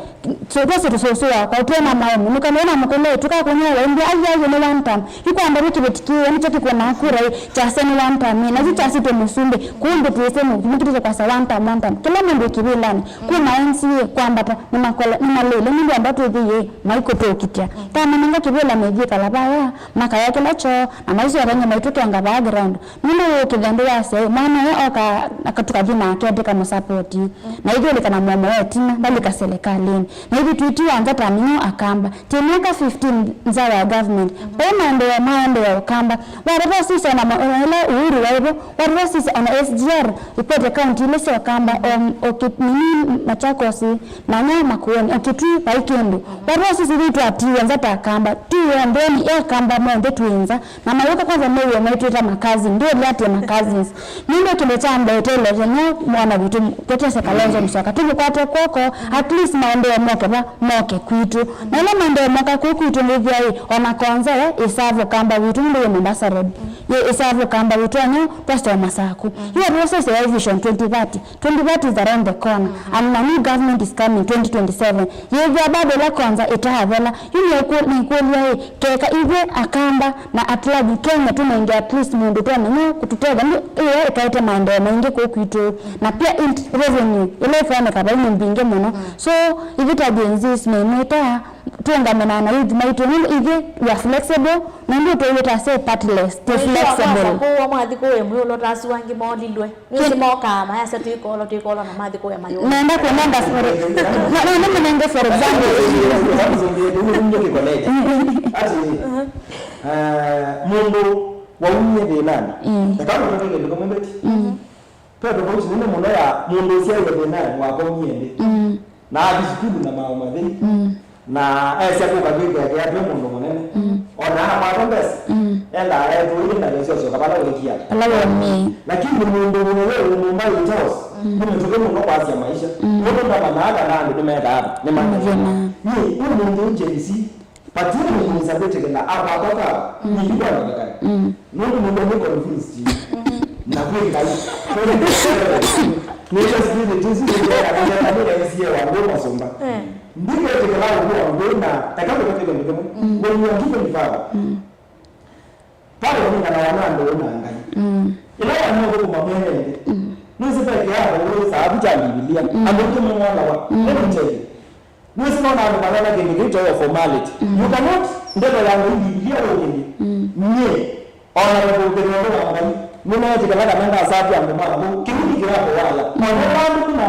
so, twese tũsũsũ wakwa, ũtwona maũmũ, nĩkana wĩna mũkũlũ, tũkakũnĩa waimbia, ai, ai, nĩ one time. Yu kwamba wĩ kĩveti kĩĩ, nĩkyo kĩkũnaa kura ĩ, kyasya nĩ one time, na yu kyasitwe mũsumbĩ, kumbe twĩse mũkitĩte kwasa one time, one time. Kĩla mũndũ ĩkĩvĩlanĩ, kuma M C A kwambata, nĩmakola, nĩmalĩle, nũndũ amba twĩthĩie, maikũtũkitya. Tamanenga kĩvĩla methie kalavaya, makaya kĩla kyoo, na maisyoka nyuma itũkenga background. Nũndũ wĩũkĩthya ndũyasya ĩ, mwana ũyũ oka, aka-, tũkathi nake tũkamũsapoti. Na ithyĩ ũlika na mũomo wa ĩtina, ndalika silikalĩnĩ. Na ithyĩ twĩtiwa nza ta mĩnyũ akamba. Twĩ myaka fifteen nza wa government. Vai maendeeo maendeea ũkamba. Watata sisa ona ma-, ona ĩla Uhuru waĩ vo, watata sisa ona S G R, ikwete kaunti ilĩ sya ũkamba, o, o kĩ-, nini Machakos, na nya Makueni, o Kitui, vai kĩndũ. Watata sisa ithyĩ twatiwe nza ta akamba. Tũĩ nthĩnĩ ya akamba monthe twĩ nza. Na mayũka kwanza mew'e maitwĩta ma cousin, ndĩũlya atĩ ma cousins. Nũndũ kĩndũ kya mbee tũlete nĩ mwana witũ, Professor Kalonzo Musyoka. Tũmũkwate kw'oko, at least maendeeo moke va, moke kwitũ. Na ĩla maendeeo moka kũu kwitũ nĩthĩa ĩ, ona Konza ĩ, ĩsavu kamba witũ, nũndũ wĩ Mombasa Road. Yĩ ĩsavu kamba witũ, anyu, twasoma saku. Yu atũsese ya vision twenty thirty. Twenty thirty is around the corner, and a new government is coming twenty twenty-seven. Yĩthĩa bado ĩla kwanza ĩtaathela, yu nĩkũ-, nĩkũlya ĩ, keka ithyĩ akamba na at large Kenya tũnenge at least mũndũ twamenya kũtũtethya, nĩ ĩyo ĩkaete maendeeo maingĩ kũu kwitũ, na pia int-, revenue ĩla ĩkwoneka vai nĩ mbingĩ mũno. So, ithyĩ ta Gen Zs nĩnĩtaa, tũũngamana na youth maitũ, nũndũ ithyĩ we are flexible, na nũndũ tũwĩta say partless, tũ flexible. Kũwa mwathi kũwe mwĩ ũlota asu angĩ molilwe. Nĩsĩ mokaa, mayasya twĩkolo, twĩkolo, na mathi kũya mayũa. Nenda kũnenga for, no, no, nĩmũnenge for example. Ati, eh, mũndũ waumie thĩnanĩ. Mm. Eka mũndũ kĩndũ kamwe mbeti. Mm. Ve tofauti nene mũno ya mũndũ ũsyaĩwe thĩnanĩ wakomie nthĩ, mm, na athi sukulu na maũũ mathei, mm, na esya kũka kwĩkĩa kĩatwe mũndũ mũnene, mm, o na akwata mbesa, mm, endaa etũĩe na ndesyoka vala wekia. Vala wemie. Lakini mũndũ mũnene wĩ nyũmba ĩ chaos, mm, nĩ mĩtũkĩ mũno kwasya maisha. Mm. Nũndũ ndamanaa kana andũ nĩmekaa ata, nĩmathĩnaa. Nĩmathĩnaa. Nĩ ũmũnthĩ Gen Z, vatiĩ mũndũ wĩsa kwĩtĩkĩla akwatwa kawa, mm, nĩyu kwa ndakakani. Mm. Nũndũ mũndũ nĩ confused. Mm-hmm. Na kwĩ Ngai. Nĩkyo spirit isu nĩkĩaĩsie wa ngũ masũmba. Mm. Ndiketĩkĩla ũkũa ngũ na eka kũtatĩka mũtũmũ. Mm. When you are given power, mm, power ĩnenganawa na andũ na Ngai. Mm. Ĩla wanyie kũkũma mwene nthĩ. Mm. Nĩsĩ peke yako ũĩ saavu kya Mbivilia. Mm. Andũ aingĩ nĩmolawa. Mm. Let me tell you. Nĩsĩ nona andũ manena kĩndũ kĩu kyaĩwa formality. Mm. You cannot, ndeto ya Ngai Mbivilia ũkĩlye. Mm. Nyie, o na kũkũkĩrĩa ũndũ wa Ngai, nĩneetĩkĩla kana ndasavya andũ ma ngũ, kĩu nĩ kĩyako waya. Mm. O na andũ kuma,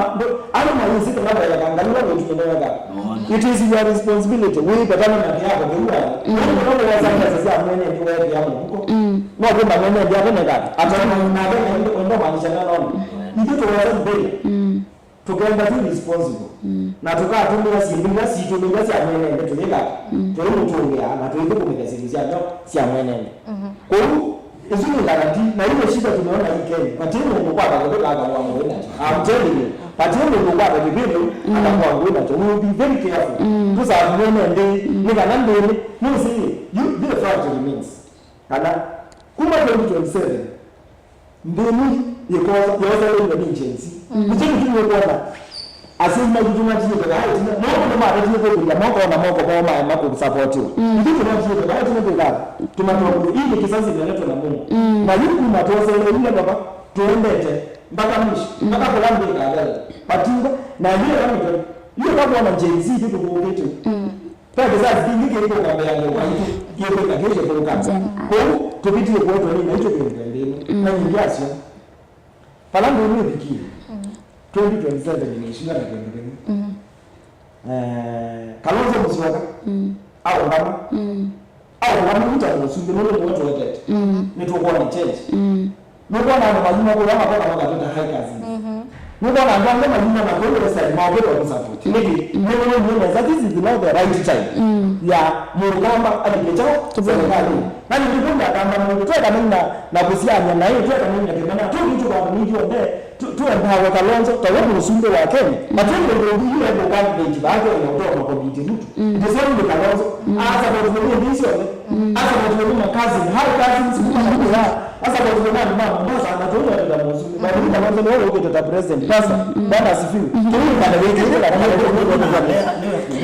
andũ mayĩsĩ kĩla weka, Ngai wa wĩtu nĩweka. Mm. It is your responsibility. Wĩvetane na kĩyako kĩu waya. Mm. Nũndũ nũndũ wesa mbesa sya mwene nthĩ weekĩa mũvuko. Mm. No kwenda mwene nthĩ ateneka. Atana na wenda maanisha na nono. Mm. Ithuĩ tũwesa mbele. Mm. Tũkenda twĩ responsible, mm, na tũkatũmĩa syĩndũ ila sitũ nĩ ila sya mwene nthĩ tũyĩka, mm, tũimũtũngĩa na tũithũkũmĩthya syĩndũ sya nyo sya mwene nthĩ. Mhm. Kwoou, ĩsu nĩ guarantee, na ile shida tumeona hii Kenya, vatiĩ mũndũ kwata kĩvĩla akakũa ngũĩ nakyo. I'm telling you, vatiĩ mũndũ kwata kĩvĩla, mm, akakũa ngũĩ nakyo. We will be very careful. Mm. Tũsavu mwene nthĩ, mm, nĩ kana nthĩnĩ, nũsĩ, you, the fact remains. Kana, kuma twenty twenty-seven, nthĩ ĩno yĩkosa, yoseleiwe nĩ Gen Z. Mm. Nĩkyo kĩtumi ũkwona asyai maitũ tũmatiĩte vaa ĩtina. No kũndũ matatie kũkũlya moko na moko moo maema kũsapotiwa. Mm. Ithyĩ tũmatiĩte vaa ĩtina twĩkaa tũmatongoi. Hii ni kisasi imeletwa na Mungu. Mm. Na yu kuma twoseleile vava, tũendete mpaka mwisho, mm, mpaka kũla nthĩ ĩkathela. Matinga, na yu ĩla mĩtwe, yu ĩkakuona Gen Z ithyĩ tũkũkĩte. Mm. Ve kĩsasi kĩngĩ kĩkũka mbeanĩ waitũ, kĩkwĩka kĩsyo kũka. Kũu, tũvitie kũetwa nĩ naitũ kĩndũ nthĩnĩ. Mm. Na nyingĩ asyo. Vala ndũnĩ ĩvikie, mm, twenty twenty-seven nĩ ĩshinda na kĩndũ kĩmwe. Mm. Eh, Kalonzo Musyoka, mm, aũngama. Mm. Aũngama nĩ ta mũsumbĩ, nũndũ nĩwe tũetete. Mm. Nĩtũkwona change. Mm. Nũkwona andũ mayuma kũla makoka makatwĩta hikers. Mhm. Nũkwona andũ angĩ mayuma na kwĩ website maũkĩte kũsupport. Nĩkĩ? Mm. Nĩwonanie nesa, this is not the right time, mm, ya mũkamba alike kyaũ, kĩvĩla, serikalini. Na nĩkĩ kũndĩ akamba mũndũ, tweka nĩna na kũsiany'a naĩ, tweka nĩna kĩmena, tũkĩtũ vandũ ningĩ onthe, tũ-, tũendawe Kalonzo, ta we mũsumbĩ wa Kenya. Na twĩ mũndũ ũngĩ yu eko candidate vake na ũtoa makomiti Ruto. Mm. Ndĩsoni nĩ Kalonzo. Mm. Asapotiwe nĩ nthĩ syonthe. Mm. Asapotiwe nĩ makazini, high cousins kuma na kũya. Asapotiwe nĩ andũ ma Mombasa, na tũmweteta mũsumbĩ. But nĩ Kalonzo nĩwe ũkĩte ta president. Sasa, mm, Bwana asifiwe. Mm. Tũikale wĩkĩte na nĩwe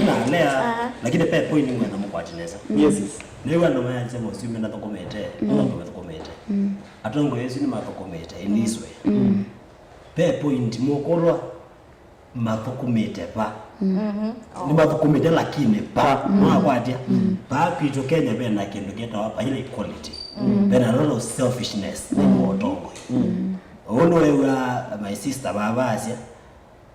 nalea, lakini pe point nĩngwenda mũkwati nesa. Yes, yes. Nĩwe andũ mayanze mũsumbĩ ndathũkũmĩte, mm, no matũkũmĩte. Mm. Atongoi asu nĩmathũkũmĩte in this way. Mm. Pe point mũkũlwa mathũkũmĩte va. Mm. Mhm. Nĩmathũkũmĩte lakini va. Mm. Mwakwatya. Mm. Vaa kwitũ Kenya vena kĩndũ kĩtawa vaila equality. Mm. Vena a lot of selfishness nthĩnĩ wa ũtongoi. Mm. Ũũ nĩwew'a my sister vava asya,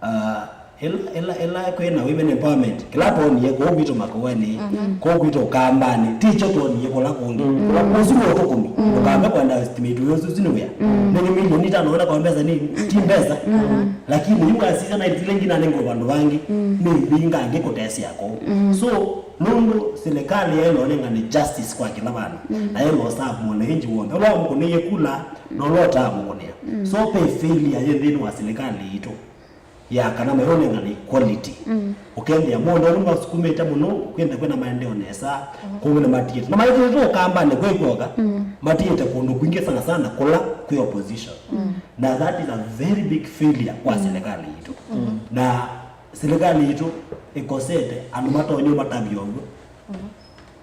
ah, ĩla, ĩla, ĩla kwĩna women empowerment, kĩla twonie kũu kwitũ Makueni, mhm, kũu kwitũ Ũkambanĩ, ti kyo twonie kũla kũngĩ. Mm. Kũla kũsu nĩ ũthũkũmi. Mm. Ndũkambe kwenda estimate ũyũ ũsu nĩ wĩa. Mm. Nĩ, nĩ milioni itano wenda kwa mbesa nini? Ti mbesa. Mm. Lakini yu wasisya na itile ngina nĩ ngũ vandũ vangĩ, mm, nĩ mbinga angĩ kũtesea kũu. Mm. So, nũndũ silikalĩ yaĩlwa nengane justice kwa kĩla vandũ, mm, na yaĩlwa serve mwananchi wonthe. Ũla wamũkũnĩie kula, na ũla ũtaamũkũnĩa. Mm. So, pe failure yĩ nthĩnĩ wa silikalĩ itũ ya kana mayonengana equality. Mm. Ũkethĩa mondo nĩ masukumĩte mũno, kwenda kwĩna maendeeo nesa, mhm, kũu nĩ matiĩte. Na matiĩte Ũkambanĩ kwĩ kw'oka, mm, matiĩte kũndũ kwingĩ sana sana kũla kwĩ opposition. Mm. Na that is a very big failure kwa, mm, silikalĩ itũ. Mm. Na silikalĩ itũ ĩkosete andũ matonya matavya ũw'o. Mhm.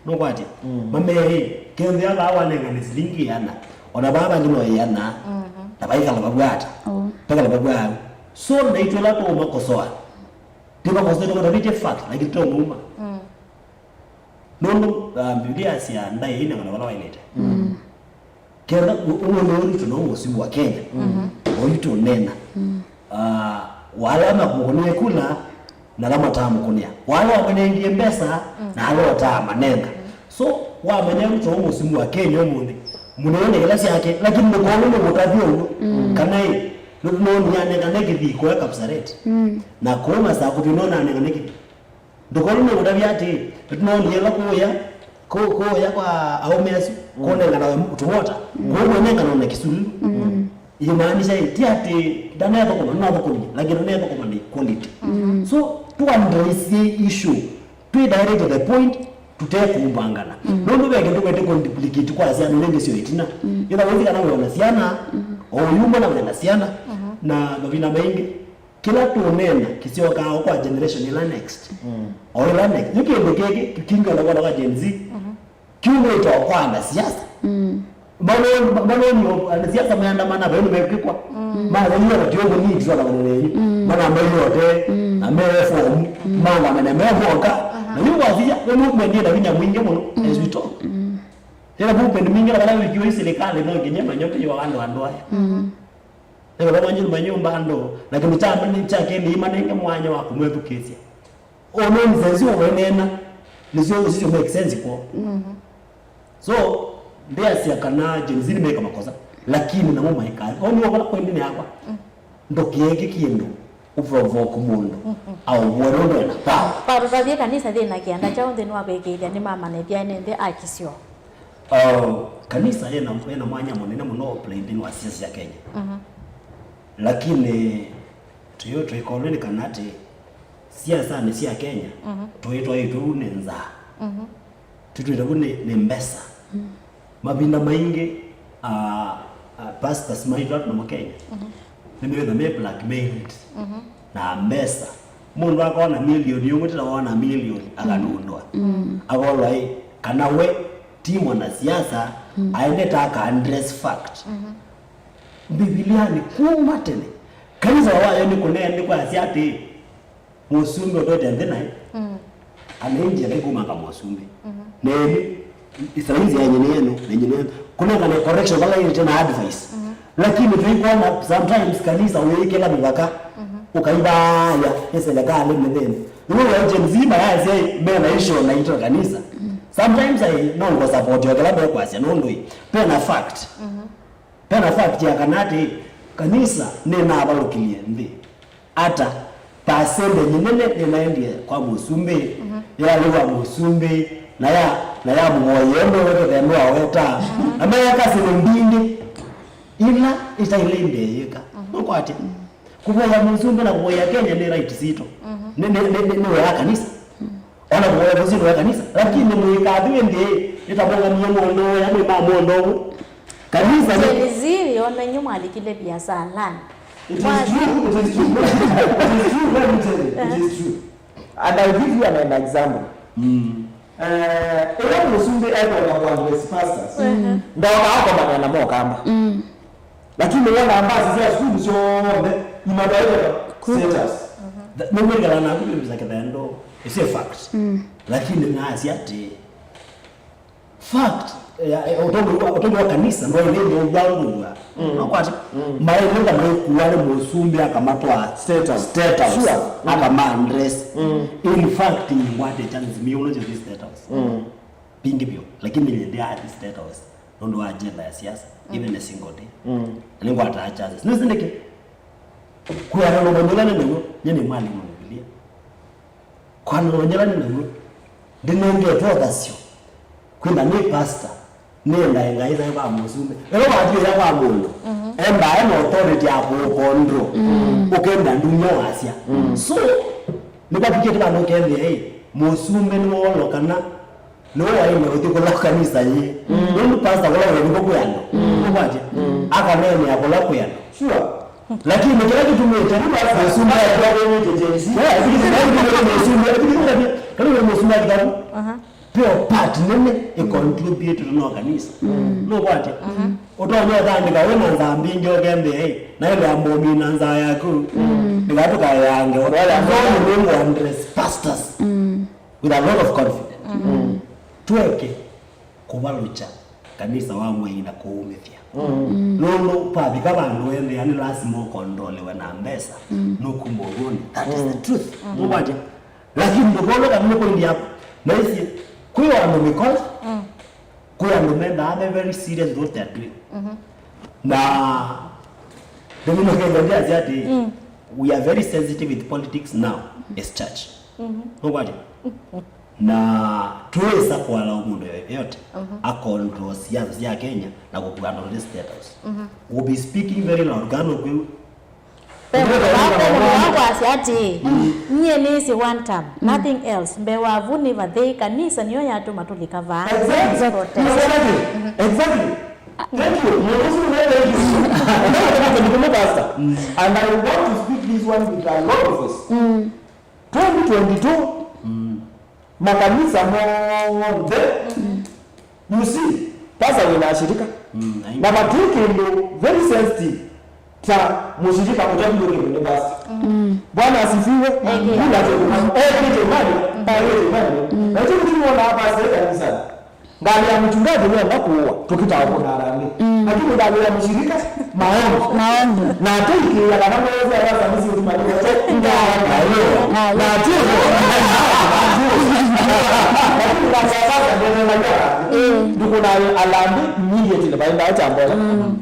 Nũkwatya? Mm. Mamee, kethĩa vaa wanengane silingi ĩana, ona vaa vangĩ no ĩana, mhm, na vaikala vau ata? Oh. Vaikala vau au. So, naitũ ĩla tũũmakosoa, ndĩmakosoe tũkatavĩtye fact, lakini tũũmauma. Mm. Nũndũ, ah, Biblia yasya ndaĩ ĩnengana vala waĩlĩte. Mm. Kenda ũ-, ũmũnthĩ ũyũ tũno mũsimu wa Kenya, mhm, oyu tũnena. Mm. Ah, wala makũkũnĩe kula, na ala mataamũkũnĩa. Wala wamanengie mbesa, mm, na ala ũtaamanenga. Mm. So, wamanya Ruto mũsimu wa Kenya ũmũnthĩ, mũnene nĩ ila syake, lakini ndũkone nĩ mũtavya ũguo. Mm. Kana ĩ, Nĩtũnoonie anengane kĩthii kũya Kapsaret. Mm. Na kũu Masaku vyũ nĩtũnanengane kĩthii. Ndũkona nĩngũtavya atĩĩ, nĩtũnoonie ĩla kũũya, kũ-, kũũya kwa aũme asu, mm, kũnenganawa tũmota, mm, kũu kũnenganawa na kĩsululu. Mm. Imaanisha ĩ, ti atĩ ndanethũkũma, nĩnathũkũmie, lakini ndanethũkũma na equality. Mm. So, tũaddress issue, twĩ direct to the point, tũtekũmbangana. Mm. Nũndũ ve kĩndũ kwete kũduplicate kwa syana iria ingĩ syo ĩtina. Mm. Ĩtha wĩthi kana wĩona syana, mm, o ũyuma na wĩna syana, mhm, na mavinda maingĩ, kĩla tũneena kĩsyokaa o kwa generation ĩla next. Mm. O ĩla next. Nĩ kĩndũ kĩngĩ kĩngĩ ona kwa Gen Z. Mhm. Kiumĩte o kwa anasiasa. Mm. Maloni, maloni o anasiasa meandamana, vaĩ nĩmekwĩkwa. Mm. Mathaiwe vatio mũnyitiswa na manene yu. Mm. Manamba yote, mm, na me form, mm, maandamane me moka. Aha. Na yu wasia, nĩ movement ĩna vinya mwingĩ mũno, mm, as we talk. Mm. Ĩna movement mingĩ na vala wĩkiwe ĩ serikali, no nginya manyote yo andũ, andũ aya. Mm. Nĩkana manyũ-, manyũmba andũ, na kĩndũ kya mbee nĩ kya kelĩ, imanenge mwanya wa kũmwĩthukĩĩsya. O nonsense ũweneena, nĩsyo, nĩsyo make sense kwoo. Mhm. So, ndĩasya kana Gen Z nĩmeka makosa, lakini namo maĩkaa. O nĩ ũvala point nĩ yakwa. Mm. Ndũkeeke kĩndũ ũprovoke mũndũ, mm-mm, aũvũe nũndũ ena power. Patũtavye kanisa yĩna kĩanda kyaũ nthĩnĩ wa kũĩkĩĩthya nĩmamanĩthya ene nthĩ akisyo? Uh, kanisa yĩna, yĩna mwanya mũnene mũno wa play nthĩnĩ wa siasa sya Kenya. Mhm. Lakini tũyũ twĩkolwe nĩ kana atĩ siasanĩ sya Kenya, mhm, tũĩ twaĩtwe vu nĩ nzaa. Mhm. Tũtwĩte vu nĩ, nĩ mbesa. Mm. Mavinda maingĩ, ah, ah, pastors maitũ atũ namo Kenya, mhm, nĩmewĩtha me blackmailed, mhm, na mbesa. Mũndũ akona milioni ũmwe tena wona milioni, mm, akalundwa. Mm. Akolwa ĩ, kana we ti mwanasiasa, mm, aendete aka address fact. Mhm. Mbivilianĩ kuma tene, kanisa wayo nĩ kũnea, nĩ kwasya atĩ, mũsumbĩ ũtwete nthĩ naĩ. Mm. Ana injia kaikumanga mũsumbĩ. Mhm. Neni, Israeli nzĩa yenyu nĩ yenu, nenyu nĩ yenu. Kũnengane correction vala ĩlĩ tena advice. Mhm. Lakini tũikwona sometimes kanisa wĩĩkĩla mĩvaka, mhm, ũkaivaya nĩ serikali mĩthĩnĩ. Nĩw'o wa Gen Z mayasya mena issue na ito kanisa. Mhm. Sometimes I no ngo support yo kĩla mekwasya nũndũ ĩ, pena fact. Mhm. Pena fact ya kana atĩ kanisa nĩnavalũkilye nthĩ. Ata, pasende nyinene nĩnaendie kwa mũsumbĩ, mhm, yalĩwa mũsumbĩ, na ya, na ya mũvoye ndo weke thendo aweta. Mhm. Na meyaka sino mbingĩ ila itaile ndeeka. Mhm. Nũkwatya. Mhm. Kũvoya mũsumbĩ na kũvoya Kenya nĩ right sitũ. Mhm. Nĩ, nĩ, nĩ, nĩ, nĩ wĩa kanisa. Mhm. Ona kũvoya mũsumbĩ wa kanisa, lakini mũikathi wĩndĩ, nĩtamũngamie mũndũ, ya mwĩ ma mũndũ. Kanisa nĩ Gen Z, ona inyu mwalikile biasalani. It is true, it is true. It is true, let me tell you, it is true. And I'll give you an, an example. Mm. Eh, ĩla mũsumbĩ ekwenda kũ address pastors, mhm, ndoka akomania na mokamba. Mm. Lakini wona mbasi sya sukulu syonthe imatwaĩte status. Mhm. Nĩwĩkala naku nĩvisa kĩthendo, it's a fact. Mm. Lakini nasya atĩ, fact, ya, ya, ũtongoria wa, ũtongoria wa kanisa, no ĩlĩ ndio ũvangũwa. Mm. Nakwati, mm, maĩlenda maikuwa nĩ mũsumbĩ akamatwa status. Status. Sure. Mm. Akama address. Mm. In fact, ngwate chance mi uno just status. Mm. Pingĩ vyũ, lakini nĩ ndĩ at status. Nũndũ wa agenda ya siasa, mm, even a single day. Mm. Na nĩngwataa chances. Nĩsĩ nĩkĩ? Kwĩanana na ũndũ ũla nĩ naw'o, nyie nĩ mwalimũ wa Biblia. Kwĩanana na ũndũ ũla nĩ naw'o, ndĩnengetwe ũthasyo. Kwĩna nĩ pastor, nĩendae ngai naĩ kwa mũsumbĩ. Ĩla wathiĩ ũya kwa mũndũ, mhm, endae na authority ya kũũkontrol. Mm. Ũkenda ndunya wasya. Mm. So, nĩvavikĩte vandũ ũkethĩa, ĩ, mũsumbĩ nĩwoolwa kana nĩwe waĩle ũthi kũla kanisa yĩ. Mm. Nũndũ pastor kũla wĩ nĩko kwĩ andũ. Mm. Nũkwatya? Mm. Akaneenea kũla kwĩ andũ. Sure. Lakini kĩla kĩtumĩte mũsumbĩ, yeah, kĩla kĩtumĩte mũsumbĩ, kĩla kĩtumĩte mũsumbĩ akitabu. Aha. Peo part nene ĩ contribute no kanisa. Mm. Nũkwatya? Aha. Ũtonya ũtandĩka wĩ na nzaa mbingĩ ũkembea, ĩ, na ĩle ambomina nzaa yaku. Mm. Ndikatukayange. Wala ambomina. Nũndũ address pastors. Mm. With a lot of confidence. Mm. Tweke kũvalũkya kanisa wa Mwai na kũũmĩthya. Mm. Nũndũ vavika vandũ wethĩa nĩ lasima ũkondolewe na mbesa, mm, nũkuma ũvũnĩ. That is the truth. Mm. Nũkwatya? Lakini ndũkolwe kana nĩ point yaku. Naisye, kwĩ andũ mĩkola, mm, kwĩ andũ mendaa me very serious with what they're doing. Mhm. Na Nĩmũnokethya ndĩasya atĩ, we are very sensitive with politics now as church. Nũkwatya? Na twĩsa kũala mũndũ yoyote akontrol siasa sya Kenya na kũkua ndũlĩ State House. We'll be speaking very loud, kana ũkwĩu. Ve mũndũ wa, ve mũndũ wa kwasya atĩ, nyie nĩsĩ one term, nothing else. Mbee wa vu nĩ vathei, kanisa nĩyo yatũma tũlika vaa. Exactly. Protest. Exactly. Exactly. Thank you. Mũndũ ũsu nĩ thank you. Nĩ pastor. And I want to speak this one with a lot of force. Twenty twenty-two, makanisa monthe, you see, pastor wĩna ashirika. Na vati kĩndũ very sensitive ta mũshirika ũtaviwe kĩndũ nĩ pastor. Bwana asifiwe. Amen. Bila tena. Eh, kitu mali, eh, kitu mali. Na tu mtu wala hapa sasa kanisani. Ngalĩ ya mchungaji nĩenda kũũa, tũkĩtaa kũna harambee. Lakini ngalĩ ya mshirika, maombi. Maombi. Na tũikĩĩa kana maweza ya kanisa nĩsĩ ũtuma nĩ wote. Ngalĩ. Na tu. Lakini ngalĩ ya sasa ndio ndio. Ndukuna harambee immediately baada ya chambo.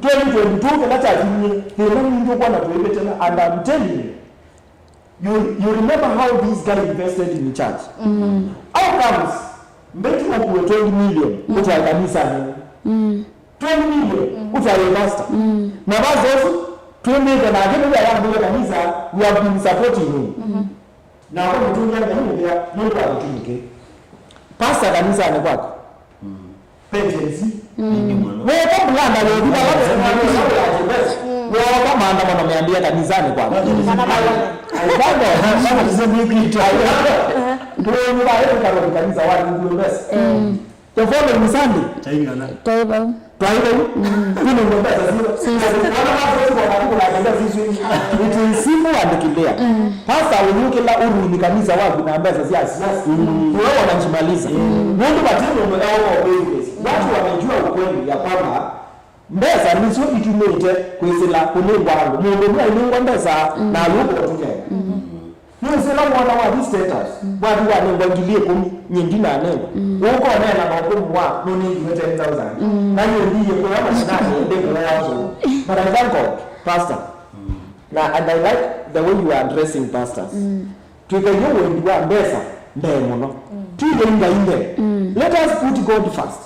Twenty twenty-two kana cha kimie, thĩna nĩ ndio kwa na tuibe tena, and I'm telling you. You, you remember how this guy invested in church? How comes mbeti ũkue twenty million ũtwae kanisani? Twenty million ũtwae pastor? Na pastor ũsu twĩmbĩte nake nĩwe yambĩle kanisa, we have been supporting him. Na kwa mtungia Ngai mũvea nũndũ wa kĩtumi kĩu. Pastor kanisani kwaku. Pengency. Nĩngĩ mũno. Weka blanda wethi bala. Weka maandamano meambia kanisani kwa. Kana bala. Aitano, sana tuseme kitu. Ndio ni wale kwa kanisa wa ndio mbesa. The following Sunday. Taingana. Taiba. Taiba. Kuna mbesa sio. Sisi. Wana watu kwa kuna mbesa sisi. It is simple and clear. Pastor ũyũkĩla ũruni kanisa waku na mbesa sya siasa. Wewe wanajimaliza. Nũndũ vati mũndũ ewa kwa business. Watu wamejua ukweli ya kwamba mbesa nĩsyo itumĩte kwĩsĩla kũnengwa andũ. Mũndũ ũmwe ainengwa mbesa na ayũka ũtũnene. Nĩwĩsĩla mwana wa this status, wati wanengwa ngili ĩkũmi, nyie ndinanengwa. Ũkonena na ũkũmũ wa nũnengiwe ten thousand. Na nyie ndiye kũya mashinani ndĩkũoa. But I thank God, Pastor. Na, and I like the way you are addressing pastors. Twĩkaie wendi wa mbesa mbee mũno. Twĩthei Ngai mbee. Let us put God first.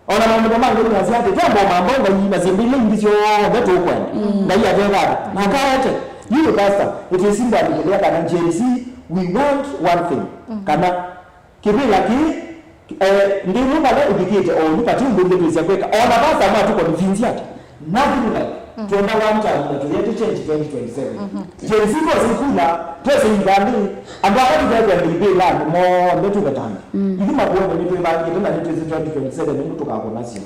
Ona maũndũ ma Ngai nasya atĩ twamba ũmamba Ngai na syĩndũ ila ingĩ syonthe tũkwenda. Ngai atethata. Na kaete. You pastor, it is simple and clear kana Gen Z, we want one thing. Kana kĩvĩla kĩĩ, eh, nthĩ ĩno vala ĩvikĩte o ũndũ vati ũndũ ũngĩ twĩsya kwĩka. Ona pastor matũconvince ata? Nothing like. Twenda one time na tũyete change twenty twenty-seven. Gen Z twese ikula, twese ivandĩ, andũ ala tũtekwenda ivĩla andũ monthe tũvetange. Ithu makuone nĩtwĩvangĩte na nĩtwĩsĩ twenty twenty-seven nĩndũ tũkakũnasya.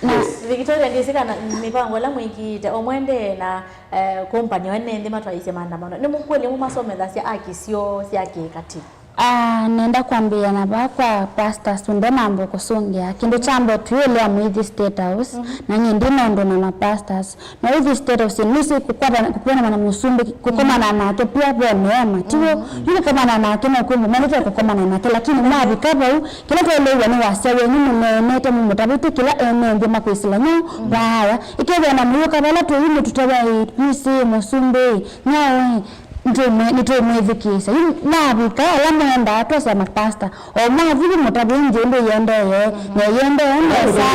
Na Victoria, ndĩsĩ kana mĩvango ĩla mwĩkĩĩte, o mwendee na, eh, kũmbany'a ene nthĩ matwaĩĩsye maandamano. Nĩmũkwelye mũmasomethasya aki syoo sya kĩkati? Ah, nenda kwambĩĩa na vaa kwa pastors ũndũ nambe kũsũngĩa. Kĩndũ kya mbee, twĩĩlea mũithi State House, na nyie ndi na ũndũ na ma pastors. Na ũithi State House, nĩsĩ kũkwata, kũkwatana na mũsumbĩ, kũkomana nake pia ve neema, tiw'o? Yu kũkomana nake no kwĩ mũmanyĩte kũkomana nake, lakini mwavika vau, kĩla twaĩlĩw'a nĩ wasya wenyu mũneenete, mũmũtavĩte kĩla ene nthĩ makwĩsĩla nyau vaaya. Ĩkethĩa na mũyũka vala tũi mũtũtavya, ĩ, nĩsĩ mũsumbĩ, nyau, ĩ, Nĩtũmwĩ-, nĩtũmwĩthukĩĩsya. Yu mavika ala mwendaa twasya mapasta. O mwathi mũtavye nthĩ ũndũ yĩendee, na yĩendee nesa.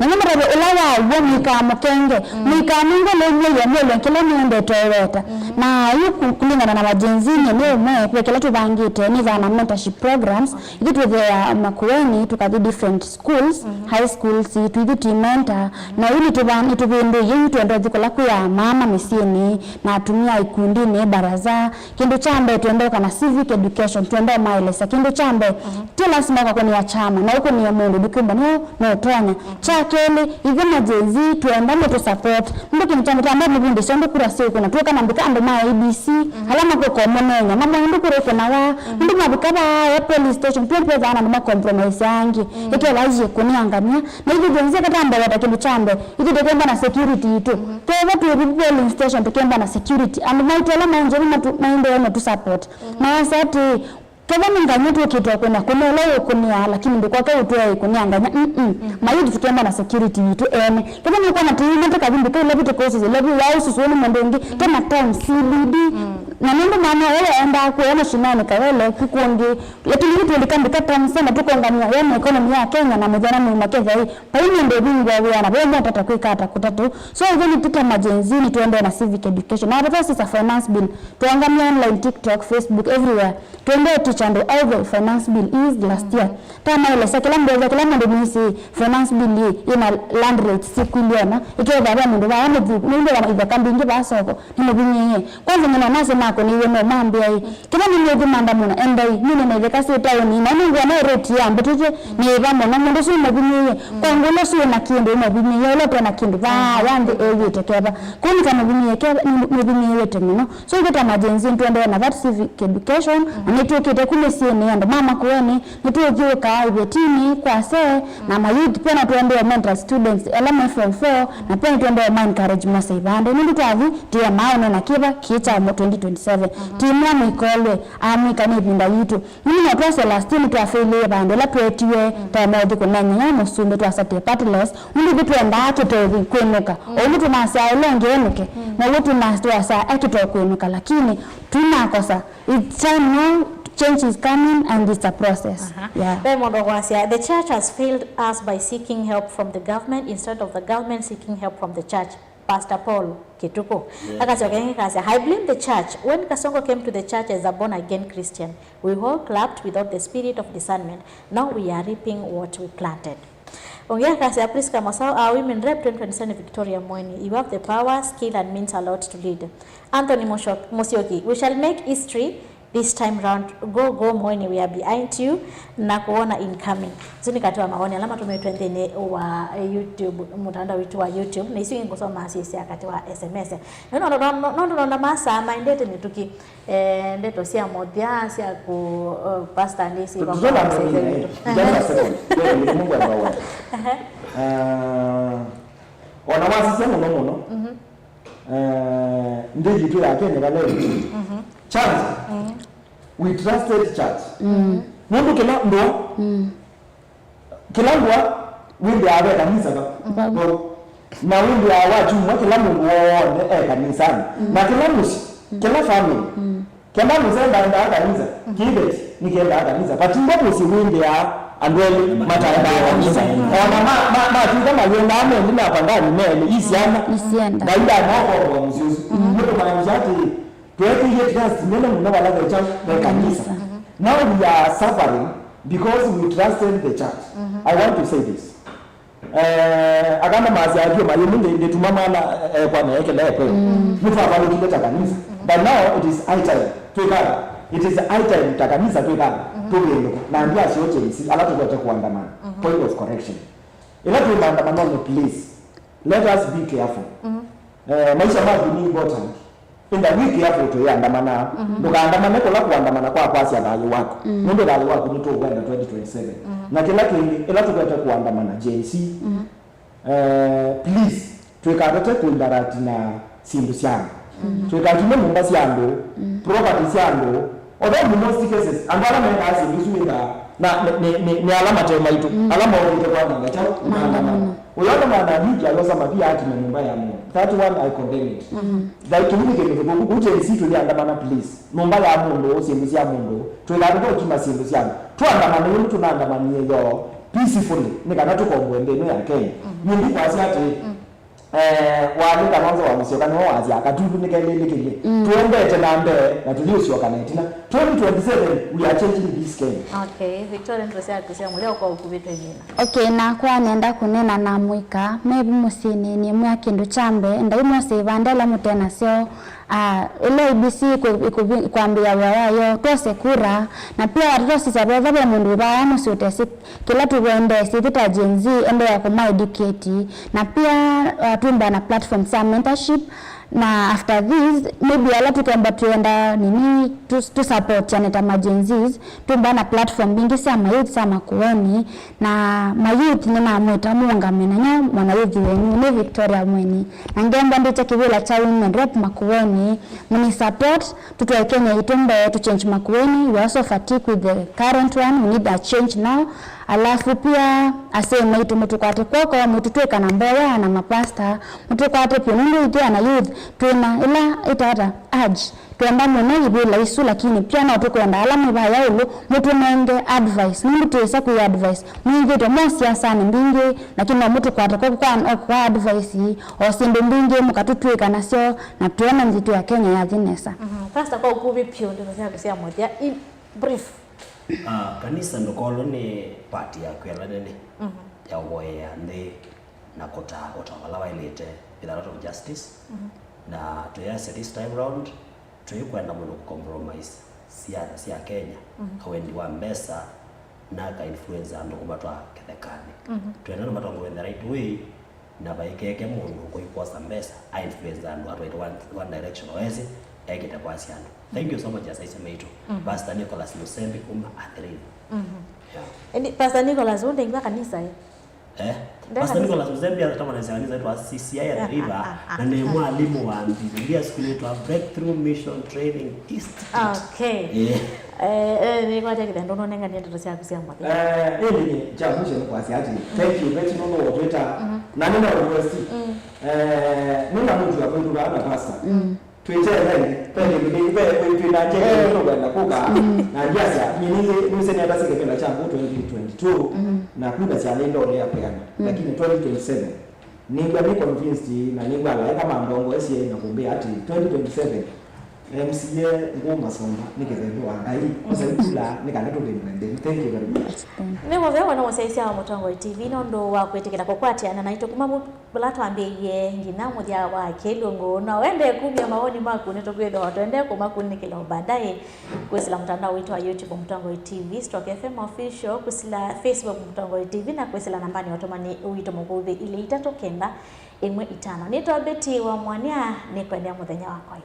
Na nĩ mũtavye ũla wa w'o mũikamũkenge. Mũikanunge lĩu mwĩye mwĩlwe kĩla mwendete oweta. Na yu ku-, kũlingana na majenzi, nĩ ũmwe ve kĩla tũvangĩte, nĩ thana mentorship programs. Ithu twĩthĩaa Makueni, tũkathi different schools, high schools, twĩthi twi mentor. Na yu nĩtũva-, nĩtũvĩndũie, yu twenda ũthi kũla kwĩ amama mĩsyĩnĩ, na atumia ikundinĩ, baraza. Kĩndũ kya mbee, twenda ũka na civic education, twenda ũmaelesya. Kĩndũ kya mbee, ti lasima ũkakũnĩa kyama, no ũkũnĩe mũndũ, ndũkĩumba no, no ũtonya. Kya kelĩ, ithyĩ ma Gen Z, twenda mũtũ support. Nũndũ kĩndũ kya mbee, twamba mũvundĩsya ũndũ kura siũkũna, twĩka na mbika andũ ma A B C, ala makwĩka ũmũnenya, mamwe ũndũ kura ĩkũnawa, ũndũ mavika vaa polling station, twĩ twethaa na andũ ma compromise angĩ, ĩkethĩa yĩkũnĩangamya. Na ithyĩ Gen Z katambaweta kĩndũ kya mbee, ithyĩ tũkemba na security itũ. Twetha twĩ polling station, tũkemba na security. Andũ maitũ ala maĩ Nzeve matu-, maendee matũ support. Mayasya atĩĩ, Kethwa nĩ nganya tũkĩtwa kũnĩa, kũnĩa ũla ũkũnĩaa, lakini ndũkoke ũtwee ĩkũnĩa nganya. Mm-mm. Mm. Mayouth tũkenda na security yitũ ene. Kethwa nĩũkwona tũyumĩte kavindũ kau, ĩla vĩ tũkũsĩsya, ĩla vĩ waũsusũ nĩ mũndũ ũngĩ, mm, tena town C B D. Mm. Na nũndũ mwana ũyũ endaa kũya mashinani Kawele, ku kũngĩ, lakini ithuĩ tũlika mbika town center, tũkongamĩa yona economy ya Kenya na mũthenya mũima Kenya ĩ, vai mũndũ ũvingũa wĩa na vai mũndũ atata kwĩka ata kũtatũ. So, ithuĩ nĩ tũta ma Gen Z, nĩ tũendee na civic education. Na vethwa sisa finance bill, tũangamĩa online, TikTok, Facebook, everywhere. Twendee teach andũ how the finance bill is last year. Tamaelesya kĩla mbesa, kĩla mũndũ nĩsĩ finance bill ĩ, ĩna land rates syĩkwĩlyĩ ona, ĩkethĩa ve mũndũ vaa mũthũku, nũndũ wa itheka mbingĩ vaa soko, nĩ mũvinyĩĩe. Kwanza nyina nasye makũnĩiwe no mambĩa ĩ, kĩla nĩ mũthĩ manda mũno, endai, nĩne na itheka syĩ taoni, na nĩngwona rate ya mbĩtĩtye nĩ ĩva mũno, mũndũ ũsu nĩ mũvinyĩĩe. Kwa ngũla ũsu wĩna kĩndũ, nĩ mũvinyĩĩe, ũla ũtena kĩndũ, vaa, ya nthĩ ew'ĩte keva. Kũu nĩ ta mũvinyĩĩe keva, nĩ mũvinyĩĩwĩte mũno. So, ithuĩ ta ma Gen Z nĩtũendee na that civic education, na nĩtwĩkĩte ku mĩsyĩnĩ, andũ ma makoeni, nĩtũthiũũkaa ivetinĩ, kwa se, na ma youth pia no tũendee mentor students, ala me form four, na pia nĩtũendee ma encourage mose ivande. Nũndũ twathi, tĩe maũnena kĩva, kĩ kya mo twenty twenty-seven. Ti mwa mũikolwe, amwĩka nĩ ĩvinda yitũ. Nini no twasye last year nĩtwafeilĩe vandũ ĩla tweetiwe ta mauthi kũneenyanya mũsumbĩ twasatĩe party list, nũndũ ithyĩ twendaa kĩtoo kwĩnũka. O ũndũ tũnasyaa ũla ũngĩ enũke, now'o tũnasyaa ekĩtoo kwĩnũka, lakini tũnakosa. It's time now, change is coming and it's a process. Aha. Yeah. Ve mũndũ ũkwasya, the church has failed us by seeking help from the government instead of the government seeking help from the church. Pastor Paul Kĩtukũ. Yeah. Akasyoka ĩngĩ akasya, I blame the church. When Kasongo came to the church as a born-again Christian, we all clapped without the spirit of discernment. Now we are reaping what we planted. Ũngĩ akasya, Prisca Masao, our women rep twenty twenty-seven Victoria Mweni. You have the power, skill, and means a lot to lead. Anthony Musho-, Musyoki, we shall make history. This time round, go, go, Mweni, we are behind you, na kũona incoming. Isu nĩ katĩ wa mawoni ala matũmĩtwe nthĩnĩ wa, eh, YouTube, mũtandao witũ wa YouTube, na isu ingĩ ngũsoma syĩ sya katĩ wa S M S. Nũndũ nona masaa maendete mĩtũkĩ, eh, ndeto sya mũthya sya kũ, eh, pastor ndĩsĩ kwa tũtona kwa mawoni, eh, witũ. Just a second. Wewe ni Mungu anaona. Ehe. Ah, ona wasisya mũno mũno. Mhm. Eh, nthĩ yitũ ya Kenya vala ĩlĩ. Mhm. Church. Mhm. We trusted church. Mm. Nũndũ kĩla ndũa, mm, kĩla ndũa wĩthĩaa ve kanisa va. Va. Vau. Na wĩthĩaa wakyumwa kĩla mũndũ w'onthe e kanisanĩ. Mm. Na kĩla mũsyĩ, mm, kĩla family. Mm. Kenda mũsee ndaendaa kanisa, mm, kĩveti nĩkĩendaa kanisa. Vatingwa mũsyĩ wĩndĩaa andũ elĩ mataendaa kanisa. Ona ma, ma, matw'ĩka mayĩendaa melĩ na apangani melĩ, i syana. Nĩ syenda. Ngai ndanakomboa mũsyĩ ũsu. Mm. Nĩkũmaanisha atĩ tweekĩie trust nene mũno vala ve kyaũ, ve kanisa. Mm. Now we are suffering because we trusted the church. Mm-hmm. I want to say this. Eh, akana masya akiwa mayĩmũ ndĩ, ndĩtuma mwana, eh, kwa na ekele ekwe. Mm. Nĩtwavalũkile ta kanisa. Mm. But now it is high time. Twĩkala. It is high time ta kanisa twĩkala. Mm. Tũvĩndũka. Na ndia sio Gen Z, ala tũkwete kuandamana. Mm. Point of correction. Ĩla twĩ maandamanonĩ, please, let us be careful. Mm. Eh, maisha maku nĩ important. Ĩndĩ wĩ careful tũyĩandamana. Mhm. Ndũkaandamane kũla kũandamana kwa kwasya thayũ waku. Mm. Nũndũ thayũ waku nĩtũũwenda twenty twenty-seven. Mhm. Na kĩla kĩngĩ, ĩla tũkwete kũandamana, Gen Z, mhm, eh, please, twĩkatate kũinteract na syĩndũ sya andũ. Mhm. Twĩkatume nyũmba sya andũ, mm, property sya andũ, although in most cases, andũ ala mekaa syĩndũ isu wĩthaa na, nĩ, nĩ, nĩ, nĩ ala mate maitũ, mm, ala mokĩte kwananga kyaũ, maandamano. Maandamano. Ũyona mwana Miki ayosa mavia akina nyũmba ya mũndũ. That one I condemn it. Mhm. That kĩu nĩ kĩndũ kĩthũku. Kũu Gen Z tũyĩandamana, please. Nyũmba ya mũndũ, syĩndũ sya mũndũ. Twĩkatũka ũkima syĩndũ sya andũ. Tũandamane ũndũ tũnaandamanie yoo peacefully. Nĩ kana tũkomboe nthĩ ĩno ya Kenya. Mhm. Nyie ndikwasya atĩ, mm, eh, walĩ Kalonzo wa Musyoka nĩwe wasya katulu nĩkelĩlĩkĩlye. Mm. Tũendete na mbee na tũyĩũsyoka na ĩtina. Twenty twenty-seven, we are changing this Kenya. Okay, Victoria, ndeto syaku sya mũthya kwa ũkuvĩ twĩmina. Okay, nakwa nenda kũneena na amũika me vu mũsyĩnĩ, nĩmwĩa kĩndũ kya mbee, endai mwose ivanda ila mũte nasyo, ah, ĩla I E B C ĩkũ-, ĩkũvi-, ĩkwambĩĩa wĩa wayo, twose kura, na pia twasisya vetha ve mũndũ vaa mũsyĩ ũtesĩ kĩla tũkwendee, sithu ta Gen Z, endeea kũma educate, na pia, ah, twĩmbaa na platform sya mentorship, Na after this, maybe ala tũkemba twĩenda nini tũ- tũsupportiane ta ma Gen Zs, twĩmba na platform mbingĩ sya mayouth sya Makueni, na mayouth nĩnamwĩta mũũngame na nyo mwana youth wenyu nĩ Victoria Mweni. Na ngemba ndĩte kĩvĩla kya women rep Makueni, mũni support, tũtwae Kenya itũ mbee, tũ change Makueni. We also fatigue with the current one, we need a change now. Alafu pia asee maitũ mũtũkwate kw'oko, mũtũtwĩka na mboya na mapasta, mũtũkwate vyũ nũndũ ithyĩ ana youth twĩna ĩla ĩtata urge. Twenda mũno ivĩla isu, lakini pia no tũkwenda ala mwĩ vaya ĩũlũ mũtũnenge advice, nũndũ twĩsa kwĩ advice. Mwĩthĩtwe mo siasanĩ mbingĩ, lakini no mũtũkwate kw'oko kwa, kwa advice, o syĩndũ mbingĩ mũkatũtw'ĩka nasyo, na twona nzĩ ya Kenya yathi nesa. Mhm. Pastor, kwa ũkuvĩ vyũ, ndeto syaku sya mũthya, in brief. Ah, kanisa ndũkolwe nĩ part yaku ĩla nene ya ũvoyea nthĩ na kũtaa ũtao vala waĩlĩte, with a lot of justice. Na twĩasya this time round, tũikwenda mũndũ kũcompromise siasa sya Kenya na wendi wa mbesa, na aka influence andũ kũmatwaa kĩthekanĩ. Twenda andũ matongowe in the right way, na vaikeke mũndũ kũikwosa mbesa a influence andũ atwaĩte one, one direction o esi ekĩte kwasya andũ. Thank you so much, asaisya maitũ. Pastor Nicholas Musembi kuma Athi River. Yeah. Ĩndĩ Pastor Nicholas, ũndengwa kanisa ĩ? Eh? Pastor Nicholas Musembi atamanĩsya kanisa yetu wa C C I Athi River, na nĩ mwalimu wa Biblia school yetu wa Breakthrough Mission Training Institute. Okay. Eh. Eh, eh, nĩkwatya kĩthendo nonenganie ndeto syaku sya mũthya. Eh, ĩndĩ nĩ kya mwisho nĩ kwasya ati, thank you Betty nũndũ wotwĩta, na nĩ na request. Eh, nĩ na mũndũ wa kwĩtũ vaa na pastor. Twĩkye ĩtheni, ve kĩndũ kĩngĩ, ve kwĩ twĩ na njĩra ĩngĩ tũkwenda kũka, na ndiasya, nyie nĩnĩ nĩsĩ nenda sĩ kĩvĩla kya ngũ twenty twenty-two, na kura sya nĩ ndole ya kwĩana, lakini twenty twenty-seven, nĩngwa nĩ convinced, na nĩngwa alaĩka mandongoesye na kũmbĩa atĩ twenty twenty-seven, M C A ngũ masomba nĩ kĩthembo wa Ngai, osa ikula nĩ kana tũthĩnwe nthĩ. Thank you very much. Nĩ mũvea mũno mũsyaĩĩsya wa Mũtongoi T V nũndũ wa kwĩtĩkĩla kũkwatĩana naitũ kuma mu- Vala twambĩĩie nginya mũthya wa kĩlungu, no wende kumya mawoni maku, nĩtũkwĩthĩwa twende kũmakunĩkĩla o baadaye kwĩsĩla mũtandao witũ wa YouTube Mũtongoi T V, Stock F M Official, kwĩsĩla Facebook Mũtongoi T V, na kwĩsĩla nambanĩ ya ũtũmani witũ mũkuvĩ ilĩ itatũ kenda ĩmwe itano. Nĩtwa Betty wa Mwania, nĩkwendea mũthenya wa kwayo.